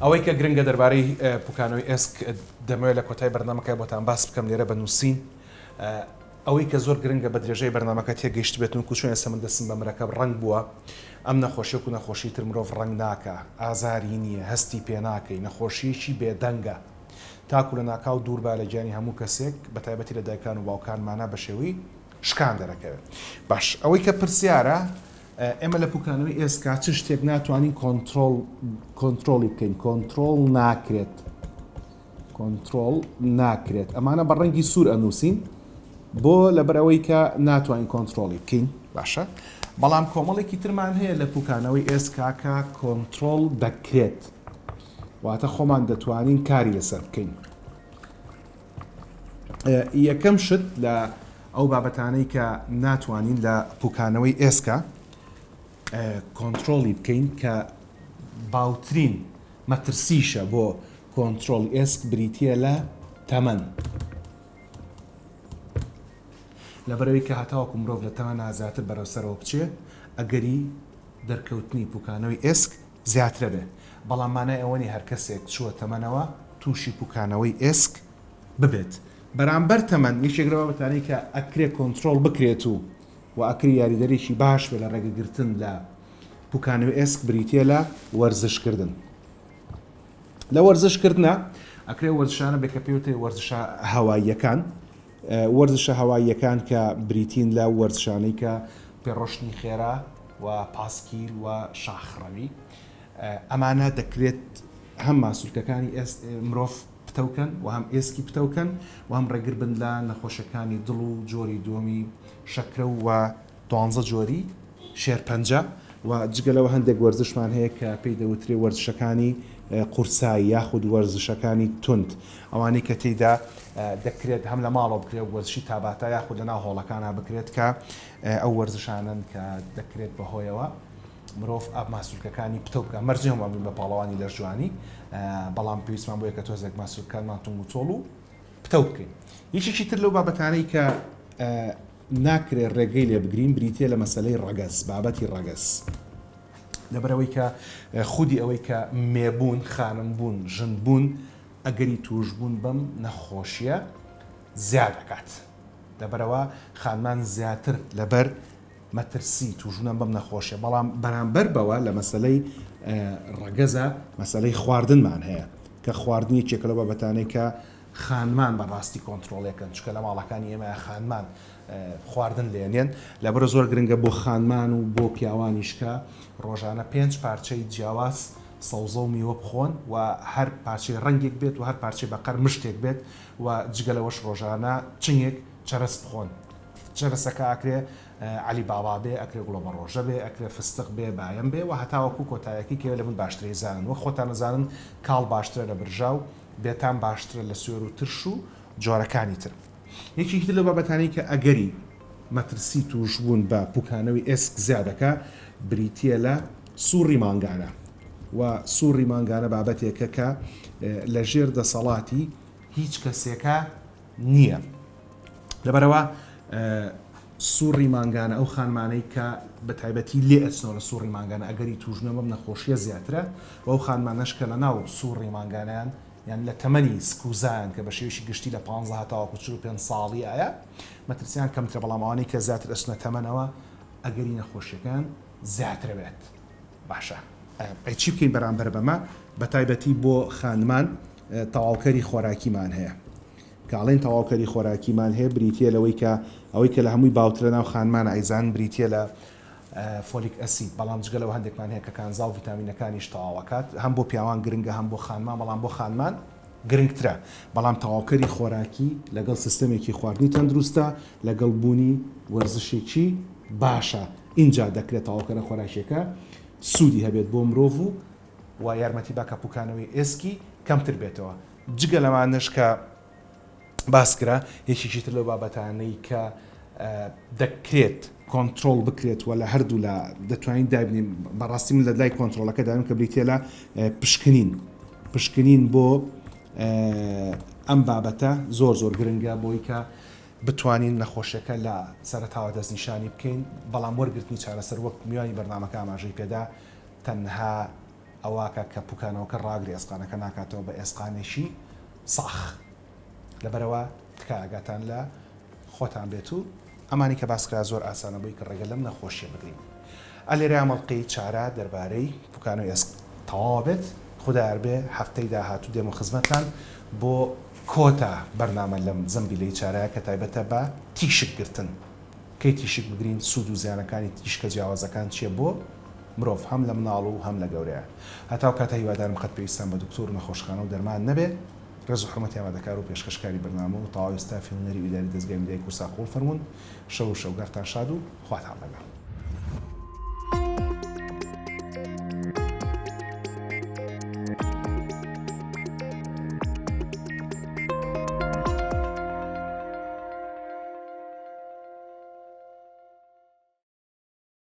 ئەوەی کە گرنگە دەربارەی پوکانەوەی ئێسک دەمەوێت لە کۆتای بەرنامەکە بۆتان باس بکەم لێرە بە نووسین ئەوەی کە زۆر گرنگە بە درێژای بەرنامەکە تێگەیشتبێتن وەکو چۆن ئێستا من دەستم بە مرەکەب ڕەنگ بووە ئەم نەخۆشی وەکو نەخۆشی تر مرۆڤ ڕەنگ ناکا ئازاری نییە هەستی پێ ناکەی نەخۆشیەکی بێدەنگە تاکو لە ناکاو دوور با لە گیانی هەموو کەسێک بە تایبەتی لە دایکان و باوکانمانا بە شێوەی شکان دەرەکەوێت باش ئەوەی کە پرسیارە ئێمە لە پوکانەوەی ئێسکا چ شتێک ناتوانین کۆنترۆڵ کۆنترۆڵی بکەین کۆنترۆڵ ناکرێت کۆنترۆڵ ناکرێت ئەمانە بە ڕەنگی سوور ئەنووسین بۆ لەبەر ئەوەی کە ناتوانین کۆنترۆڵی بکەین باشە بەڵام کۆمەڵێکی ترمان هەیە لە پوکانەوەی ئێسکا کە کۆنترۆڵ دەکرێت واتە خۆمان دەتوانین کاری لەسەر بکەین یەکەم شت لە ئەو بابەتانەی کە ناتوانین لە پوکانەوەی ئێسکا کۆنترۆڵی بکەین کە باوترین مەترسیشە بۆ کۆنترۆڵی ئێسک بریتییە لە تەمەن. لەبەرئەوەی کە هەتاوەکو مرۆڤ لە تەمەنا زیاتر بەرەو سەرەوە بچێ ئەگەری دەرکەوتنی پوکانەوەی ئێسک زیاترە بێ، بەڵام مانای ئەوە نیە هەر کەسێک چووە تەمەنەوە تووشی پوکانەوەی ئێسک ببێت. بەرامبەر تەمەن یەکێک لەو بابەتانەی کە ئەکرێ کۆنترۆڵ بکرێت و و ئەکرێ یاریدەرێکی باش بێ لە ڕێگەگرتن لە پوکانەوەی ئێسک بریتیە لە وەرزشکردن. لە وەرزش کردنە ئەکرێ وەرزشانە بێ کە پێوترێ وەرزشە هەواییەکان وەرزشە هەواییەکان کە بریتین لە وەرزشانەی کە پێڕۆشتنی خێرا و پاسکیل و شاخڕەوی ئەمانە دەکرێت هەم ماسولکەکانی ئێست مرۆڤ. پتەو کەن و هەم ئێسکی پتەو کەن و هەم ڕێگر بن لە نەخۆشیەکانی دڵ و جۆری دووەمی شەکرە و دوانزە جۆری شێرپەنجە و جگە لەوە هەندێک وەرزشمان هەیە کە پێی دەوترێ وەرزشەکانی قورسایی یاخود وەرزشەکانی توند ئەوانەی کە تێیدا دەکرێت هەم لە ماڵەوە بکرێت وەرزشی تاباتا یاخود لە ناو هۆڵەکانا بکرێت کە ئەو وەرزشانەن کە دەکرێت بەهۆیەوە مرۆڤ ئاب ماسولکەکانی پتەو بکات مەرج نیە هەمووان ببین بە پاڵەوانی لەشجوانی بەڵام پێویستمان بۆیە کە تۆزێک ماسولکەکانمان تونگ و تۆڵ و پتەو بکەین یەکێکی تر لەو بابەتانەی کە ناکرێت ڕێگەی لێ بگرین بریتە لە مەسلەی ڕەگەز بابەتی ڕەگەز لەبەرەوەی کە خودی ئەوەی کە مێبوون خانم بوون ژن بوون ئەگەری توشبوون بەم نەخۆشیە زیاد ئەکات لەبەرەوە خانمان زیاتر لەبەر مەترسی توشبوونە بەم نەخۆشیە، بەڵام بەرامبەر بەوە لە مەسەلەی ڕەگەزە مەسەلەی خواردنمان هەیە کە خواردن یەکێکە لەو بابەتانەی کە خانمان بە ڕاستی کۆنترۆڵێکن چونکە لە ماڵەکانی ئێمە خانمان خواردن لێنێن لەبەرە زۆر گرنگە بۆ خانمان و بۆ پیاوانیش کە ڕۆژانە پێنج پارچەی جیاواز سەوزە و میوە بخۆن و هەر پارچەی ڕەنگێک بێت و هەر پارچەی بەقەر مشتێک بێت و جگە لەوەش ڕۆژانە چنگێک چەرەس بخۆن. چەرەسەکە ئەکرێ عەلی بابا بێ، ئەکرێ گوڵەبەڕۆژە بێ، ئەکرێ فستق بێ، بایەم بێ و هەتاوەکو کۆتایەکەی کێ لە من باشترە ئیزانن. وەک خۆتان ئەزانن کاڵ باشترە لە برژاو، بێتام باشترە لە سوێر و ترش و جۆرەکانی تر. یەکێکی تر لەو بابەتانەی کە ئەگەری مەترسی تووشبوون بە پوکانەوەی ئێسک زیاد دەکا بریتییە لە سوڕی مانگانە و سوڕی مانگانە بابەتێکە کە لە ژێر دەسەڵاتی هیچ کەسێکا نییە. لەبەرئەوە سوڕی مانگانە ئەو خانمانەی کە بە تایبەتی لێ ئەچنەوە لە سوڕی مانگانە ئەگەری تووشبوونیان بەم نەخۆشییە زیاترە و ئەو خانمانەش کە لەناو سوڕی مانگانەیان یان لە تەمەنی سکوزایان کە بە شێوەیەکی گشتی لە 15 هەتاوەکو 45 ساڵی ئایا مەترسیان کەمترە بەڵام ئەوانەی کە زیاتر ئەچنە تەمەنەوە ئەگەری نەخۆشیەکەیان زیاترە بێت. باشە ئەی چی بکەین بەرامبەر بەمە بەتایبەتی بۆ خانمان تەواوکەری خۆراکیمان هەیە کە ئەڵێین تەواوکەری خۆراکیمان هەیە بریتییە لەوەی کە ئەوەی کە لە هەمووی باوترە ناو خانمانە ئەیزانن بریتییە لە folic acid بەڵام جگە لەوە هەندێکمان هەیە کە کانزا و ڤیتامینەکانیش تەواوەکات هەم بۆ پیاوان گرنگە هەم بۆ خانمان بەڵام بۆ خانمان گرنگترە بەڵام تەواوکەری خۆراکی لەگەڵ سیستەمێکی خواردنی تەندروستە لەگەڵ بوونی وەرزشێکی باشە ئینجا دەکرێت تەواوکەرە خۆراکیەکە سوودی هەبێت بۆ مرۆڤ و و یارمەتی با کە پوکانەوەی ئێسکی کەمتر بێتەوە. جگە لەمانەش کە باس کرا، یەکێکی تر لەو بابەتانەی کە دەکرێت کۆنترۆڵ بکرێت و لە هەردوو لا دەتوانین دابنین، بەڕاستی من لە لای کۆنترۆڵەکە دانم کە بریتییە لە پشکنین. پشکنین بۆ ئەم بابەتە زۆر زۆر گرنگە بۆی کە بتوانین نەخۆشیەکە لە سەرەتاوە دەستنیشانی بکەین، بەڵام وەرگرتنی چارەسەر وەک میوانی بەرنامەکە ئاماژەی پێدا تەنها ئەواکە کە پوکانەوەکە ڕاگری ئێسقانەکە ناکاتەوە بە ئێسقانێکی ساخ لەبەرئەوە تکایە ئاگاتان لە خۆتان بێت و ئەمانی کە باسکرا زۆر ئاسانە بۆی کە ڕێگە لەم نەخۆشیە بگرین ئەلێرەیا مەڵقەی چارە دەربارەی پوکانەوەی ئێسق تەواوە بێت خودایار بێ هەفتەی داهاتوو دێمە خزمەتتان بۆ کۆتا بەرنامە لەم زەمبیلەی چارەیە کە تایبەتە بە تیشک گرتن. کەی تیشک بگرین سوود و زیانەکانی تیشکە جیاوازەکان چیە بۆ مرۆڤ هەم لە مناڵ و هەم لە گەورەیان. هەتاو کاتە هیوادارم قەت پێویستان بە دکتۆر و نەخۆشخانە و دەرمان نەبێ. ڕێز و حورمەتی ئامادەکار و پێشکەشکاری بەرنامە و تەواوی ستافی هونەری و ئیداری دەزگای میدیای کورسا قبوڵ فەرموون. شەو و شەوگارتان شاد و خواتان لەگەڵ.